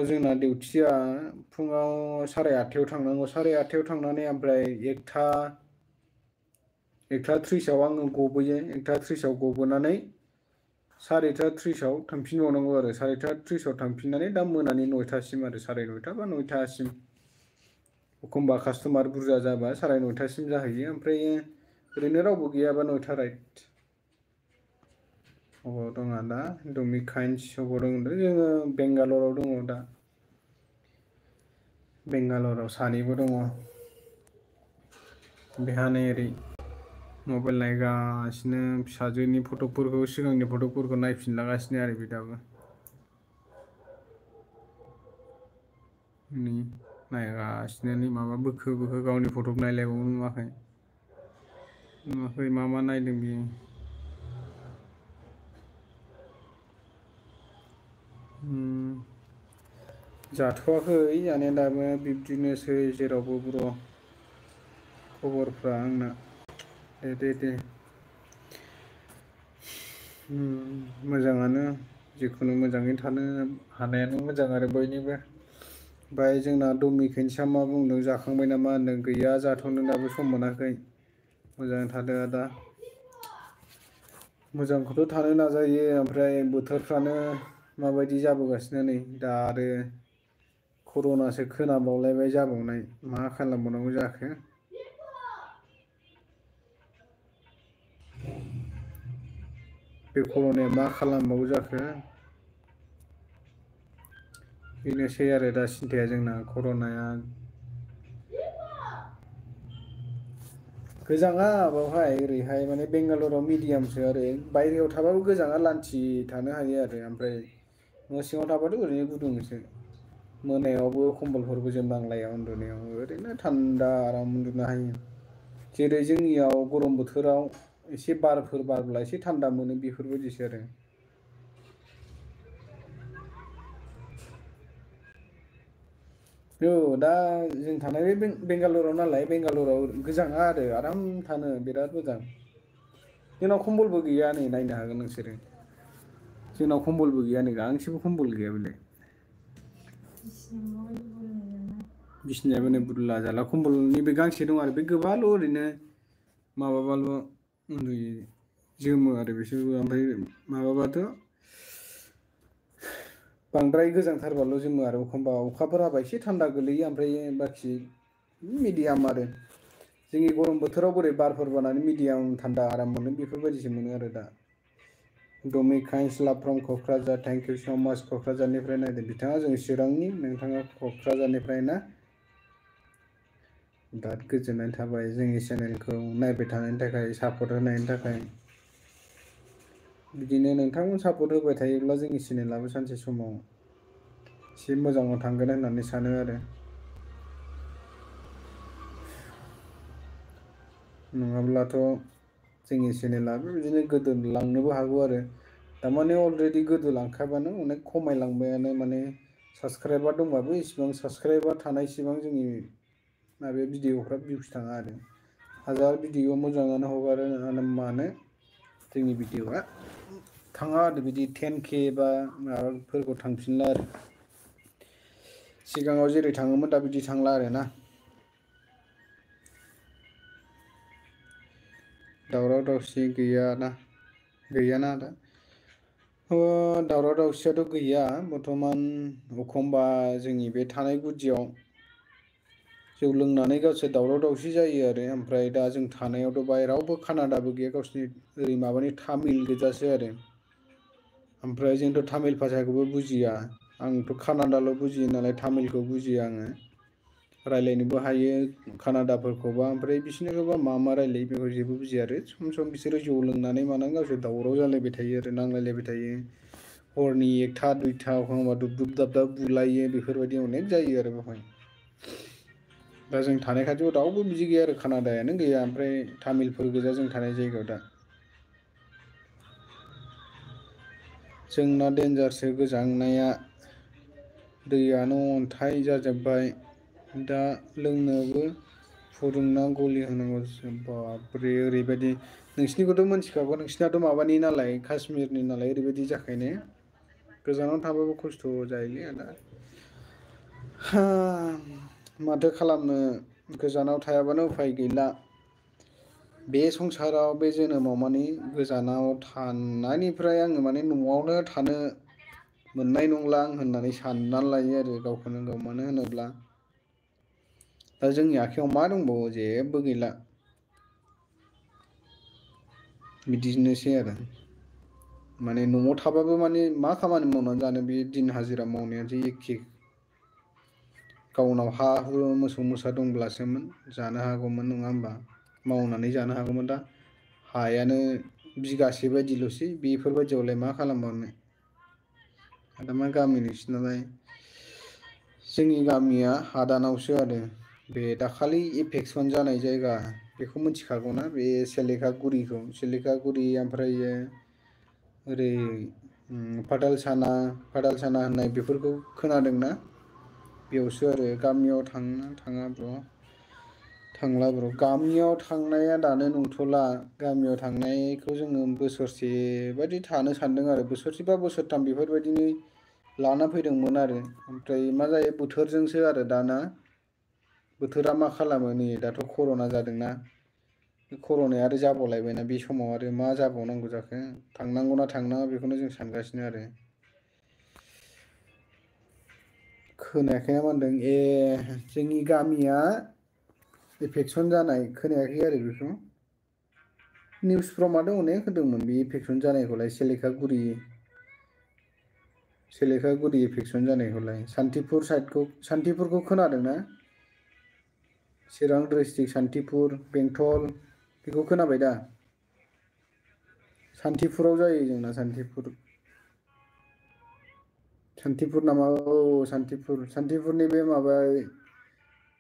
जोंना डिउटिया फुङाव 8:30आव थांनांगौ 8:30आव थांनानै ओमफ्राय 1:30आव आङो गबोयो 1:30आव गबोनानै 4:30आव थांफिनबावनांगौ आरो 4:30आव थांफिननानै दा मोनानि 9थासिम आरो 9:30 बा 9थासिम एखमबा कास्ट'मार बुरजा जाबा 9:30सिम जाहैयो ओमफ्राय ओरैनो रावबो गैयाबा 9था राइट अबाव दङ दा डमिकाइन्स अबाव दं होनदों जोङो बेंगालराव दङ दा बेंगालराव सानैबो दङ बेहा नै ओरै मबाइल नायगासिनो फिसाजोनि फटकफोरखौ सिगांनि फटकफोरखौ नायफिनलागासिनो आरो बि दाबो नै नायगासिनो नै माबा बोखो गावनि फट'खौ नायलायबावो नुवाखै मा नायदों बियो जाथ'वाखै जानाया दाबो बिब्दिनोसै जेरावबो ब्र' खबरफ्रा आंना दे मोजाङानो जिखुनु मोजाङै थानो हानायानो मोजां आरो बयनिबो ओमफ्राय जोंना डमिकेन्सआ मा बुंदों जाखांबाय नामा होनदों गैया जाथ'नो दाबो सम मोनाखै मोजाङै थादो आदा मोजांखौथ' थानो नाजायो ओमफ्राय बोथोरफ्रानो माबायदि जाबोगासिनो नै दा आरो कर'नासो खोनाबावलायबाय जाबावनाय मा खालामबावनांगौ जाखो बे कर'नाया मा खालामबावो जाखो बेनोसै आरो दा सिन्थाया जोंना कर'नाया गोजाङा बावहाय ओरैहाय माने बेंगालराव मिडियामसो आरो बायहेरायाव थाबाबो गोजाङा लान्थि थानो हायो आरो ओमफ्राय न' सिङाव थाबाथ' ओरैनो गुदुंसो मोनायावबो खम्बलफोरबो जोमनांलाया उन्दुनायाव ओरैनो थान्दा आराम उन्दुनो हायो जेरै जोंनियाव गरम बोथोराव एसे बारफोर बारब्ला एसे थान्दा मोनो बेफोरबायदिसो आरो औ दा जों थानाय बे बेंगालराव नालाय बेंगालराव गोजाङा आरो आराम थानो बिराद मोजां जोंनाव खम्बलबो गैया नै नायनो हागोन नोंसोरो जोंनाव खम्बलबो गैया नै गांसेबो खम्बल गैया बेलाय बिसिनायाबो नै बुरला जाला खम्बलनि बे गांसे दं आरो बे गोबाल' ओरैनो माबाबाल' उन्दुयो जोमो आरो बिसोरबो ओमफ्राय माबाबाथ' बांद्राय गोजांथारबाल' जोमो आरो एखमबा अखाफोर हाबा एसे थान्दा गोलैयो ओमफ्राय बाखि मिडियाम आरो जोंनि गरम बोथोराव बोरै बारफोर बारनानै मिडियाम थान्दा आराम मोनो बेफोरबायदिसो मोनो आरो दा डमिकाइन्स लाभ फ्रम क'क्राझार थेंक इउ स' माच क'क्राझारनिफ्राय नायदों बिथाङा जों चिरांनि नोंथाङा क'क्राझारनिफ्राय ना बिराद गोजोननाय थाबाय जोंनि चेनेलखौ नायबाय थानायनि थाखाय सापर्ट होनायनि थाखाय बिदिनो नोंथांमोन सापर्ट होबाय थायोब्ला जोंनि चेनेलाबो सानसे समाव एसे मोजाङाव थांगोन होननानै सानो आरो नङाब्लाथ' जोंनि चेनेलाबो बिदिनो गोदोलांनोबो हागौ आरो थारमाने अलरेडि गोदोलांखाबानो अनेक खमायलांबायानो माने साबसक्राइबार दंबाबो इसिबां साबसक्राइबार थानायसिबां जोंनि माबाया भिडिअफ्रा भिउस थाङा आरो हाजार भिडिअ मोजाङानो हगारो मानो जोंनि भिडिअआ थाङा आरो बिदि 10K बा माबाफोरखौ थांफिनला आरो सिगाङाव जेरै थाङोमोन दा बिदि थांला आरोना दावराव दावसि गैयाना आदा दावराव दावसियाथ' गैया बर्थमान एखमबा जोंनि बे थानाय गुदियाव जौ लोंनानै गावसोर दावराव दावसि जायो आरो ओमफ्राय दा जों थानायावथ' बाहेराव रावबो कानाडाबो गैया गावसिनि ओरै माबानि तामिल गोजासो आरो ओमफ्राय जोंथ' तामिल भाषाखौबो बुजिया आंथ' कानाडाल' बुजियो नालाय तामिलखौ बुजिया आङो रायलायनोबो हायो कानाडाफोरखौबा ओमफ्राय बिसोरनिखौबा मा रायलायो बेखौ जेबो बुजिया आरो सम सम बिसोरो जौ लोंनानै मानानै गावसोर दावराव जालायबाय थायो आरो नांलायलायबाय थायो हरनि 1था 2था एखमबा दुब दुब दाब दाब बुलायो बेफोरबायदि अनेक जायो आरो बेवहाय दा जों थानाय खाथियाव रावबो बिदि गैया आरो कानाडायानो गैया ओमफ्राय तामिलफोर गोजा जों थानाय जायगायाव दा जोंना देन्जारसो गोजांनाया दैयानो अन्थाइ जाजोब्बाय दा लोंनोबो फुदुंना गलि होनांगौसो बाब्रे ओरैबायदि नोंसिनिखौथ' मोनथिखागौ नोंसिनाथ' माबानि नालाय काश्मिरनि नालाय ओरैबायदि जाखायनो गोजानाव थाबाबो खस्थ' जायोलै आदा माथो खालामनो गोजानाव थायाबानो उफाय गैला बे संसाराव बे जोनोमाव माने गोजानाव थानायनिफ्राय आङो माने न'आवनो थानो मोननाय नंला आं होननानै साननानै लायो आरो गावखौनो गाव मानो होनोब्ला दा जोंनि आखायाव मा दंबावो जेबो गैला बिदिनोसै आरो माने न'आव थाबाबो माने मा खामानि मावनानै जानो बे दिन हाजिरा मावनायानोसै एखे गावनाव हा हु मोसौ मोसा दंब्लासोमोन जानो हागौमोन नङा होमबा मावनानै जानो हागौमोन दा हायानो बिगासे बायदिल'सै बेफोरबायदियावलाय मा खालामबावनो आदा मा गामि नोंसिनालाय जोंनि गामिया हादानावसो आरो बे दाखालि एफेक्सन जानाय जायगा बेखौ मिथिखागौना बे सिलेखागुरि ओमफ्रायो ओरै पातालसाना होननाय बेफोरखौ खोनादोंना बेयावसो आरो गामियाव थांला ब्र' गामियाव थांनाया दानो नंथ'ला गामियाव थांनायखौ जोङो बोसोरसे बायदि थानो सानदों आरो बोसोरसेबा बोसोरथाम बेफोरबायदिनो लाना फैदोंमोन आरो ओमफ्राय मा जायो बोथोरजोंसो आरो दाना बोथोरा मा खालामो नै दाथ' कर'ना जादोंना कर'नाया आरो जाबावलायबायना बे समाव आरो मा जाबावनांगौ जाखो थांनांगौना थांनाङा बेखौनो जों सानगासिनो आरो खोनायाखै ना मा होनदों ए जोंनि गामिया इफेकसन जानाय खोनायाखै आरो बेखौ निउसफ्राव माथो अनेक होदोंमोन बे इफेकसन जानायखौलाय सेलेखागुरि इफेकसन जानायखौलाय सान्तिपुर साइडखौ सान्तिपुरखौ खोनादोंना चिरां डिस्ट्रिक्ट सान्तिपुर बेंटल बेखौ खोनाबाय दा सान्तिपुराव जायो जोंना सान्तिपुर नामा औ सान्तिपुरनि बे माबा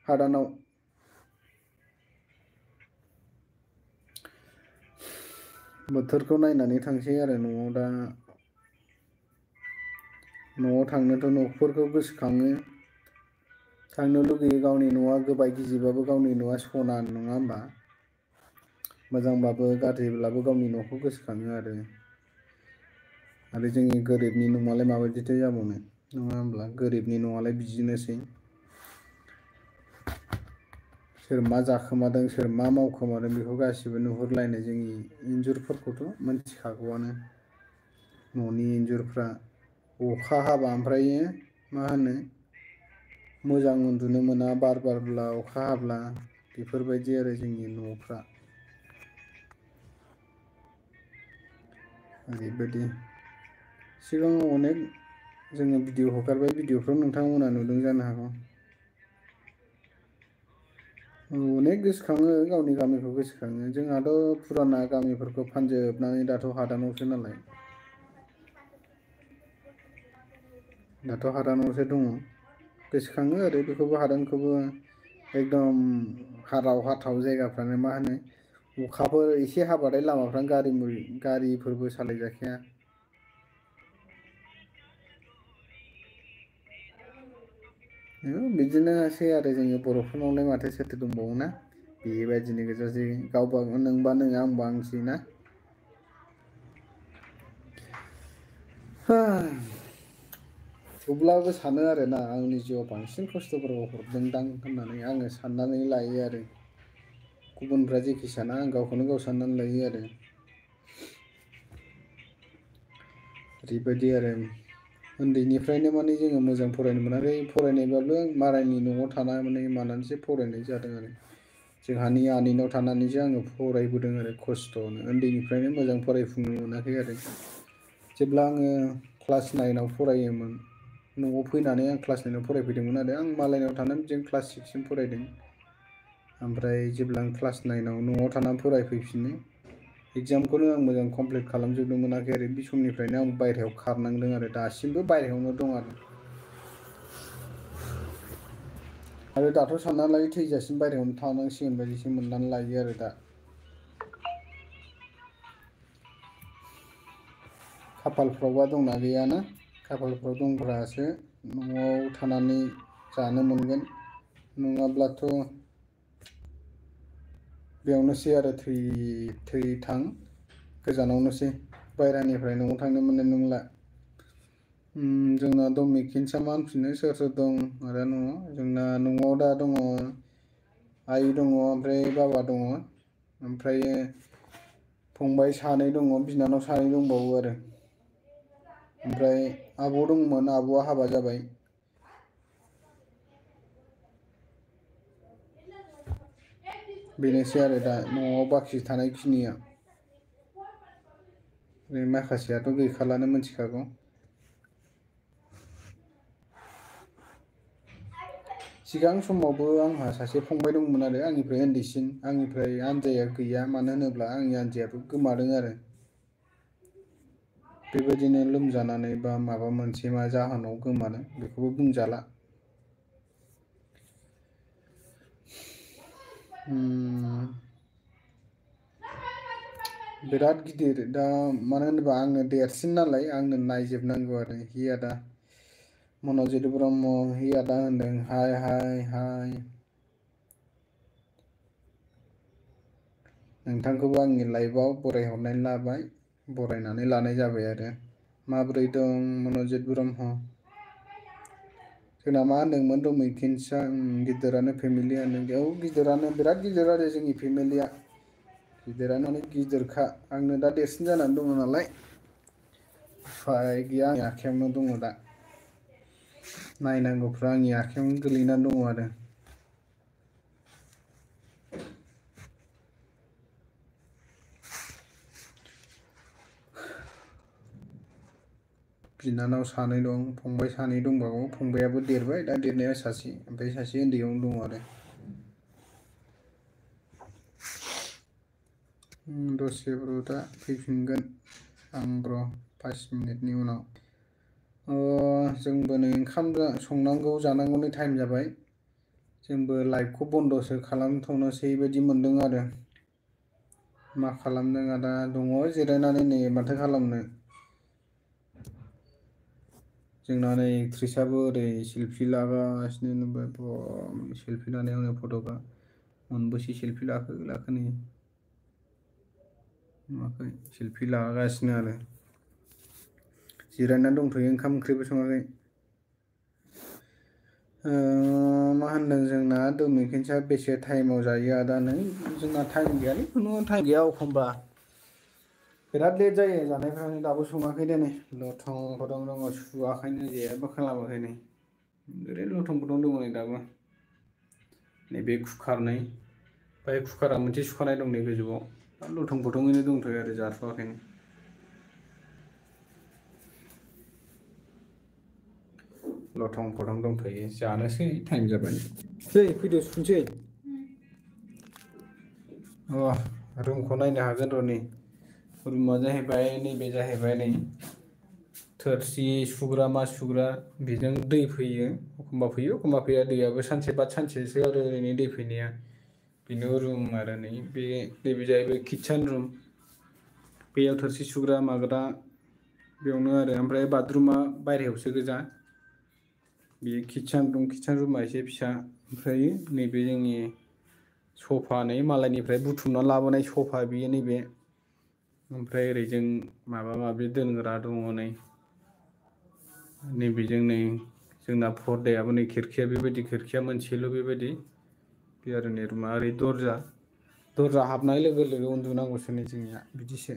हादानाव बोथोरखौ नायनानै थांसै आरो न'आव थांनोथ' न'फोरखौ गोसोखाङो थांनो लुगैयो गावनि न'आ गोबाय गिजिबाबो गावनि न'आ सना नङा होमबा मोजांबाबो गाज्रिब्लाबो गावनि न'खौ गोसोखाङो आरो जोंनि गोरिबनि न'आलाय माबायदिथो जाबावनो नङा होमब्ला गोरिबनि न'आलाय बिदिनोसै सोर मा जाखोमादों सोर मा मावखोमादों बेखौ गासिबो नुहुरलायनाय जोंनि इन्जुरफोरखौथ' मोनथिखागौआनो न'नि इन्जुरफ्रा अखा हाबा ओमफ्रायो मा होनो मोजां उन्दुनो मोना बार बारब्ला अखा हाब्ला बेफोरबायदि आरो जोंनि न'फ्रा ओरैबायदि सिगाङाव अनेक जोङो भिडिअ हगारबाय भिडिअफ्राव नोंथांमोना नुदों जानो हागौ अनेक गोसोखाङो गावनि गामिखौ गोसोखाङो जोंहाथ' फुराना गामिफोरखौ फानजोबनानै दाथ' हादानावसो नालाय दाथ' हादानावसो दङ गोसोखाङो आरो बेखौबो हादानखौबो एकदम हाराव हाथाव जायगाफ्रानो मा होनो अखाफोर एसे हाबाथाय लामाफ्रानो गारिफोरबो सालाय जाखाया बिदिनोसै आरो जोङो बर'फोरनावलाय माथो सोथो दंबावोना बेबायदिनो गोजासै गावबा नोंबा नों आंबा आंसै ना थेवब्लाबो सानो आरोना आंनि जिउआव बांसिन खस्थ'फोरखौ हरदोंदां होननानै आङो साननानै लायो आरो गुबुनफ्रा जेखि साना आं गावखौनो गाव साननानै लायो आरो ओरैबायदि आरो उन्दैनिफ्रायनो माने जोङो मोजां फरायनो मोनाखै फरायनायबाबो मालायनि न'आव थानानै मानानैसो फरायनाय जादों आरो जोंहानि आनैनाव थानानैसो आङो फरायबोदों आरो खस्थ'नो उन्दैनिफ्रायनो मोजां फरायफुंनो मोनाखै आरो जेब्ला आङो क्लास 9आव फरायोमोन न'आव फैनानै आं क्लास 9आव फरायफैदोंमोन आरो आं मालायनाव थानानै बिदिनो क्लास 6सिम फरायदों ओमफ्राय जेब्ला आं क्लास 9आव न'आव थानानै फरायफैफिनो एगजामखौनो आं मोजां कमप्लिट खालामजोबनो मोनाखै आरो बे समनिफ्रायनो आं बायहेरायाव खारनांदों आरो दासिमबो बायहेरायावनो दं आरो दाथ' सानना लायो थैजासिम बायहेरायावनो थानांसिगोन बायदिसो मोननानै लायो आरो दा खाफालफ्रावबा दंना गैयाना खाफालफ्राव दंब्लासो न'आव थानानै जानो मोनगोन नङाब्लाथ' बेयावनोसै आरो थां गोजानावनोसै बायहेरानिफ्राय न'आव थांनो मोननाय नंला जोंना दं मेकेन्सआ मा होनफिनो सोर सोर दं आरो न'आव जोंना न'आव दा दङ आइ दङ ओमफ्राय बाबा दङ ओमफ्राय फंबाय सानै दङ बिनानाव सानै दंबावो आरो ओमफ्राय आब' दंमोन आब'आ हाबा जाबाय बेनोसै आरो दा न'आव बाखि थानायखिनिया माखासेयाथ' गैखालानो मिथिखागौ सिगां समावबो आंहा सासे फंबाय दंमोन आरो आंनिफ्राय उन्दैसिन आंनिफ्राय आनजाया गैया मानो होनोब्ला आंनि आनजायाबो गोमादों आरो बेबायदिनो लोमजानानै बा माबा मोनसे मा जाहोनाव गोमादों बेखौबो बुंजाला बिराद गिदिर दा मानो होनोबा आंनो देरसिन नालाय आंनो नायजोबनांगौ आरो हि आदा मनजित ब्रह्म हि आदा होनदों हाय हाय हाय नोंथांखौबो आंनि लाइफआव बरायहरनानै लाबाय बरायनानै लानाय जाबाय आरो माबोरै दं मनजित ब्रह्म जोंना मा होनदोंमोन रमैकेन्सआ गिदिरानो फेमिलियानो बेयाव गिदिरानो बिराद गिदिर आरो जोंनि फेमिलिया गिदिरानो गिदिरखा आंनो दा देरसिन जानानै दङ नालाय उफाय गैया आंनि आखायावनो दङ दा नायनांगौफ्रा आंनि आखायावनो गोलैनानै दङ आरो बिनानाव सानै दं फंबाय सानै दंबावो फंबायाबो देरबाय दा देरनाया सासे ओमफ्राय सासे उन्दैयावनो दङ आरो दसे र' दा फैफिनगोन आं र' 5 मिनिटनि उनाव जोंबो नै ओंखाम संनांगौ जानांगौनि टाइम जाबाय जोंबो लाइभखौ बन्द'सो खालामथ'नोसै बायदि मोनदों आरो मा खालामदों आदा दङ जिरायनानै नै माथो खालामनो जोंना नै एक्ट्रिसाबो ओरै सेल्फि लागासिनो नुबाय सेल्फि लानायावनो फट'गा मोनबेसे सेल्फि लाखो नै नुवाखै सेल्फि लागासिनो आरो जिरायनानै दंथ'यो ओंखाम ओंख्रिबो सङाखै मा होनदों जोंना डमिकेन्सआ बेसे टाइमाव जायो आदा नै जोंना टाइम गैयालै खुनु टाइम गैया एखमबा बिराद लेट जायो जानायफ्रानो दाबो सङाखै दोनै लथं फथं दङ सुवाखैनो जेबो खालामाखै नै ओरैनो लथं फथं दङ नै दाबो नैबे कुकार नै ओमफ्राय कुकारा मोनसे सुखानाय दं नै गोजौआव लथं फथङैनो दंथ'यो आरो जाथ'वाखैनो लथं फथं दंथ'यो जानोसै टाइम जाबाय फैदो सुनोसै रुमखौ नायनो हागोन र' नै रुमा जाहैबाय नैबे जाहैबाय नै थोरसि सुग्रा मा सुग्रा बेजों दै फैयो एखमबा फैया दैयाबो सानसे बाद सानसेसो आरो ओरैनो दै फैनाया बेनो रुम आरो नैबे जाहैबाय किटचेन रुम बेयाव थोरसि सुग्रा माग्रा बेयावनो आरो ओमफ्राय बाथरुमा बायहेरायावसो गोजा बेयो किटचेन रुमा एसे फिसा ओमफ्राय नैबे जोंनि सफा नै मालायनिफ्राय बुथुमना लाबोनाय सफा बेयो नैबे ओमफ्राय ओरै जों माबा माबि दोनग्रा दङ नैबेजों नै जोंना पर्दायाबो नै खिरखिया बेबायदि खिरखिया मोनसेल' बेबायदि बे आरो नै रुमा ओरै दरजा हाबनाय लोगो लोगो उन्दुनांगौसो नै जोंनिया बिदिसो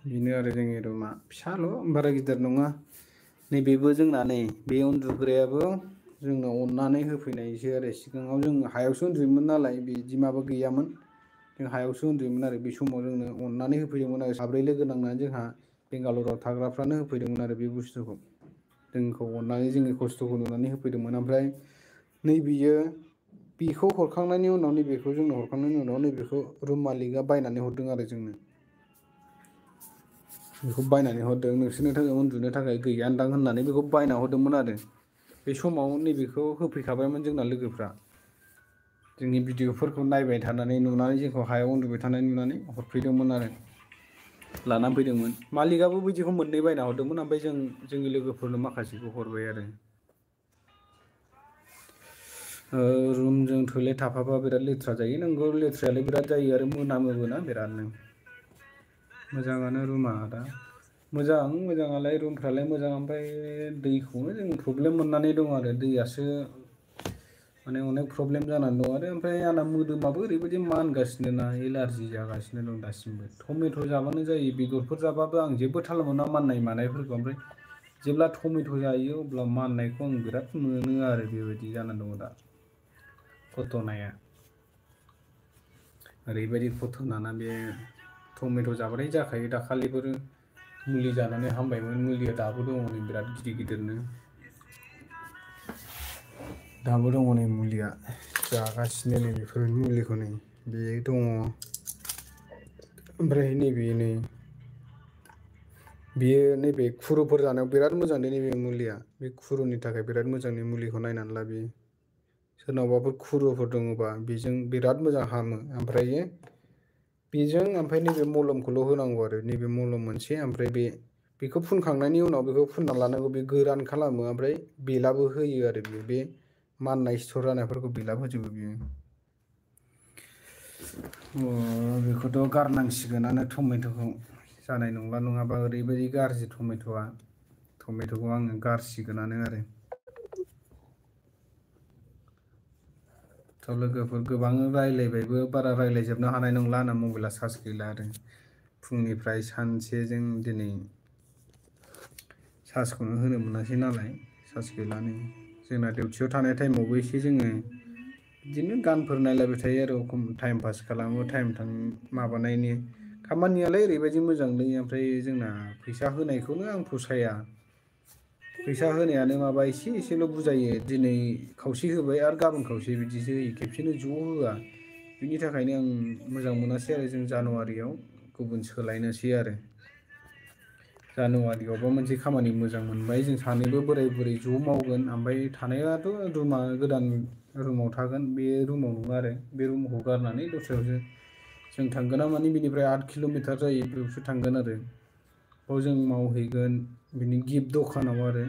बेनो आरो जोंनि रुमा फिसाल' बारा गिदिर नङा नैबेबो जोंना नै बे उन्दुग्रायाबो जोंनो अननानै होफैनायसो आरो सिगाङाव जों हायावसो उन्दुयोमोन नालाय बिदि माबा गैयामोन जों हायावसो उन्दुयोमोन आरो बे समाव जोंनो अननानै होफैदोंमोन आरो साब्रै लोगो नांनानै जोंहा बेंगालराव थाग्राफ्रानो होफैदोंमोन आरो बे बुस्थुखौ जोंखौ अननानै जोंनि खस्थ'खौ नुनानै होफैदोंमोन ओमफ्राय बेखौ हरखांनायनि उनाव नैबेखौ जोंनो हरखांनायनि उनाव नैबेखौ रुम मालिकआ बायनानै हरदों आरो जोंनो बेखौ बायनानै हरदों नोंसोरनो थाखाय उन्दुनो थाखाय गैयानदां होननानै बेखौ बायना हरदोंमोन आरो बे समाव नैबेखौ होफैखाबायमोन जोंना लोगोफ्रा जोंनि भिडिअफोरखौ नायबाय थानानै नुनानै जोंखौ हायाव उन्दुबाय थानाय नुनानै हरफैदोंमोन आरो लानानै फैदोंमोन मालिकआबो बिदिखौ मोननै बायना हरदोंमोन ओमफ्राय जोंनि लोगोफोरनो माखासेखौ हरबाय आरो रुमजों थोले थाफाबा बिराद लेथ्रा जायो नोंगौ लेथ्रायालाय बिराद जायो आरो मोनामोबो ना बिरादनो मोजाङानो रुमा दा मोजाङालाय रुमफ्रालाय मोजां ओमफ्राय दैखौनो जों प्रब्लेम मोननानै दं आरो दैयासो माने अनेक प्रब्लेम जानानै दं आरो ओमफ्राय आंना मोदोमाबो ओरैबायदि मानगासिनो ना एलारजि जागासिनो दं दासिमबो टमेट' जाबानो जायो बेदरफोर जाबाबो आं जेबो थाल मोना माननाय मानायफोरखौ ओमफ्राय जेब्ला टमेट' जायो अब्ला माननायखौ आं बिराद मोनो आरो बेबायदि जानानै दङ दा घटनाया ओरैबायदि घटना बे टमेट' जाबाथाय जाखायो दाखालिफोर मुलि जानानै हामबायमोन मुलिया दाबो दङ नै बिराद गिदिरनो दाबो दङ नै मुलिया जागासिनो नै बेफोर मुलिखौ नै बे दङ ओमफ्राय बेयो नैबे खुरुफोर जानायाव बिराद मोजां नैबे मुलिया बे खुरुनि थाखाय बिराद मोजां मुलिखौ नायनानै ला बेयो सोरनावबाफोर खुरुफोर दङबा बेजों बिराद मोजां हामो ओमफ्राय नैबे मलमखौल' होनांगौ आरो नैबे मलम मोनसे ओमफ्राय बेखौ फुनखांनायनि उनाव बेखौ फुनना लानांगौ बे गोरान खालामो ओमफ्राय बेलाबो होयो आरो बे माननाय सिथर जानायफोरखौ बेलाब होजोबो बियो बेखौथ' गारनांसिगोनानो टमेट'खौ जानाय नंला नङाबा ओरैबायदि गाज्रि टमेट'खौ आङो गारसिगोनानो आरो लोगोफोर गोबां रायलायबायबो बारा रायलायजोबनो हानाय नंला आंना मबाइला चार्ज गैला आरो फुंनिफ्राय सानसेजों दिनै चार्जखौनो होनो मोनासै नालाय चार्ज गैलानो जोंना डिउटियाव थानाय टाइमावबो एसे जोङो बिदिनो गानफोर नायलायबाय थायो आरो एखम टाइम पास खालामो टाइम माबानायनि खामानियालाय ओरैबायदि मोजांलै ओमफ्राय जोंना फैसा होनायखौनो आं फसाया फैसा होनायानो माबा एसेल' बुजायो दिनै खावसे होबाय आरो गाबोन खावसे बिदिसो होयो खेबसेनो ज' होआ बिनि थाखायनो आं मोजां मोनासै आरो जों जानुवारियाव गुबुन सोलायनोसै आरो जानुवारियावबा मोनसे खामानि मोजां मोनबाय जों सानैबो बोराय बुरै ज' मावगोन ओमफ्राय थानायाथ' रुमा गोदान रुमाव थागोन बे रुमाव नङा आरो बे रुमखौ गारनानै दस्रायावसो जों थांगोना माने बिनिफ्राय 8 किल'मिटार जायो बेयावसो थांगोन आरो बाव जों मावहैगोन बिनि गिफ्ट दखानाव आरो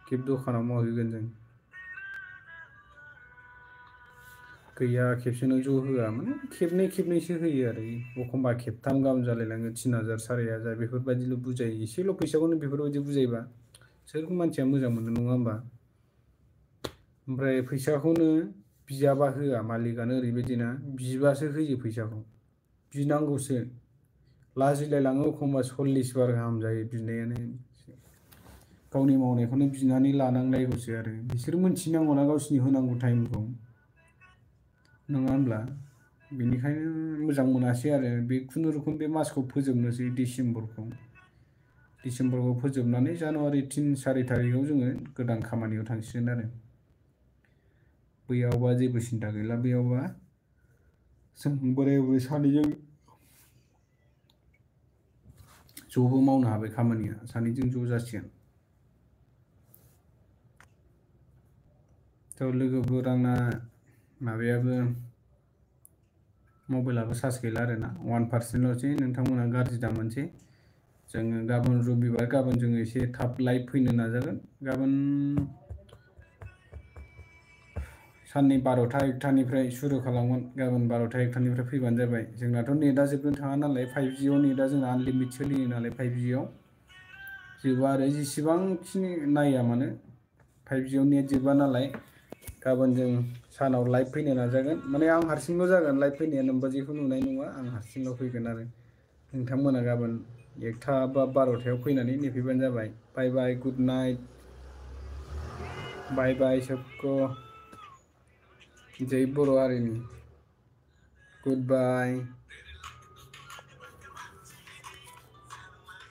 गिफ्ट दखानाव मावहैगोन जों गैया खेबसेनो ज' होआ माने खेबनैसो होयो आरो एखमबा खेबथाम गाहाम जालायलाङो 3000 4000 बेफोरबायदिल' बुजायो एसेल' फैसाखौनो बेफोरबायदि बुजायोबा सोर मानसिया मोजां मोनो नङा होमबा ओमफ्राय फैसाखौनो बियाबा होआ मालिकआनो ओरैबायदिना बिबासो होयो फैसाखौ बिनांगौसो लाजिलायलाङो एखमबा 40 बार गाहाम जायो बिनायानो गावनि मावनायखौनो बिनानै लानांलायगौसो आरो बिसोर मोनथिनांगौना गावसिनि होनांगौ टाइमखौ नङा होमब्ला बेनिखायनो मोजां मोनासै आरो बे खुनुरुखुम बे मासखौ फोजोबनोसै डिसेम्बरखौ फोजोबनानै जानुवारि 3-4 थारिखआव जोङो गोदान खामानियाव थांसिगोन आरो बैयावबा जेबो सिन्था गैला बैयावबा जों बोराय बुरै सानैजों ज'बो मावनो हाबाय खामानिया सानैजों ज' जासिगोन लोगोफोर आंना माबायाबो मबाइलाबो चार्ज गैला आरोना 1%ल'सै नोंथांमोना गाज्रि दामोनसै जोङो गाबोन रबिबार गाबोन जोङो एसे थाब लाइभ फैनो नाजागोन गाबोन साननै 12टा-1टानिफ्राय सुरु खालामगोन गाबोन 12टा-1टानिफ्राय फैबानो जाबाय जोंनाथ' नेटआ जोबनो थाङा नालाय 5Gआव नेटआ जोंना आनलिमिट सोलियो नालाय 5Gआव जोबा आरो जेसेबांखिनि नाया मानो 5Gआव नेट जोबा नालाय गाबोन जों सानाव लाइभ फैनो नाजागोन माने आं हारसिंल' जागोन लाइभ फैनाया नोंबा जेखौ नुनाय नङा आं हारसिंल' फैगोन आरो नोंथांमोना गाबोन 1टा बा 12टायाव फैनानै नेफैबानो जाबाय बाय बाय गुड नाइट बाय बाय सबको जय बर' हारिनि गुड बाय।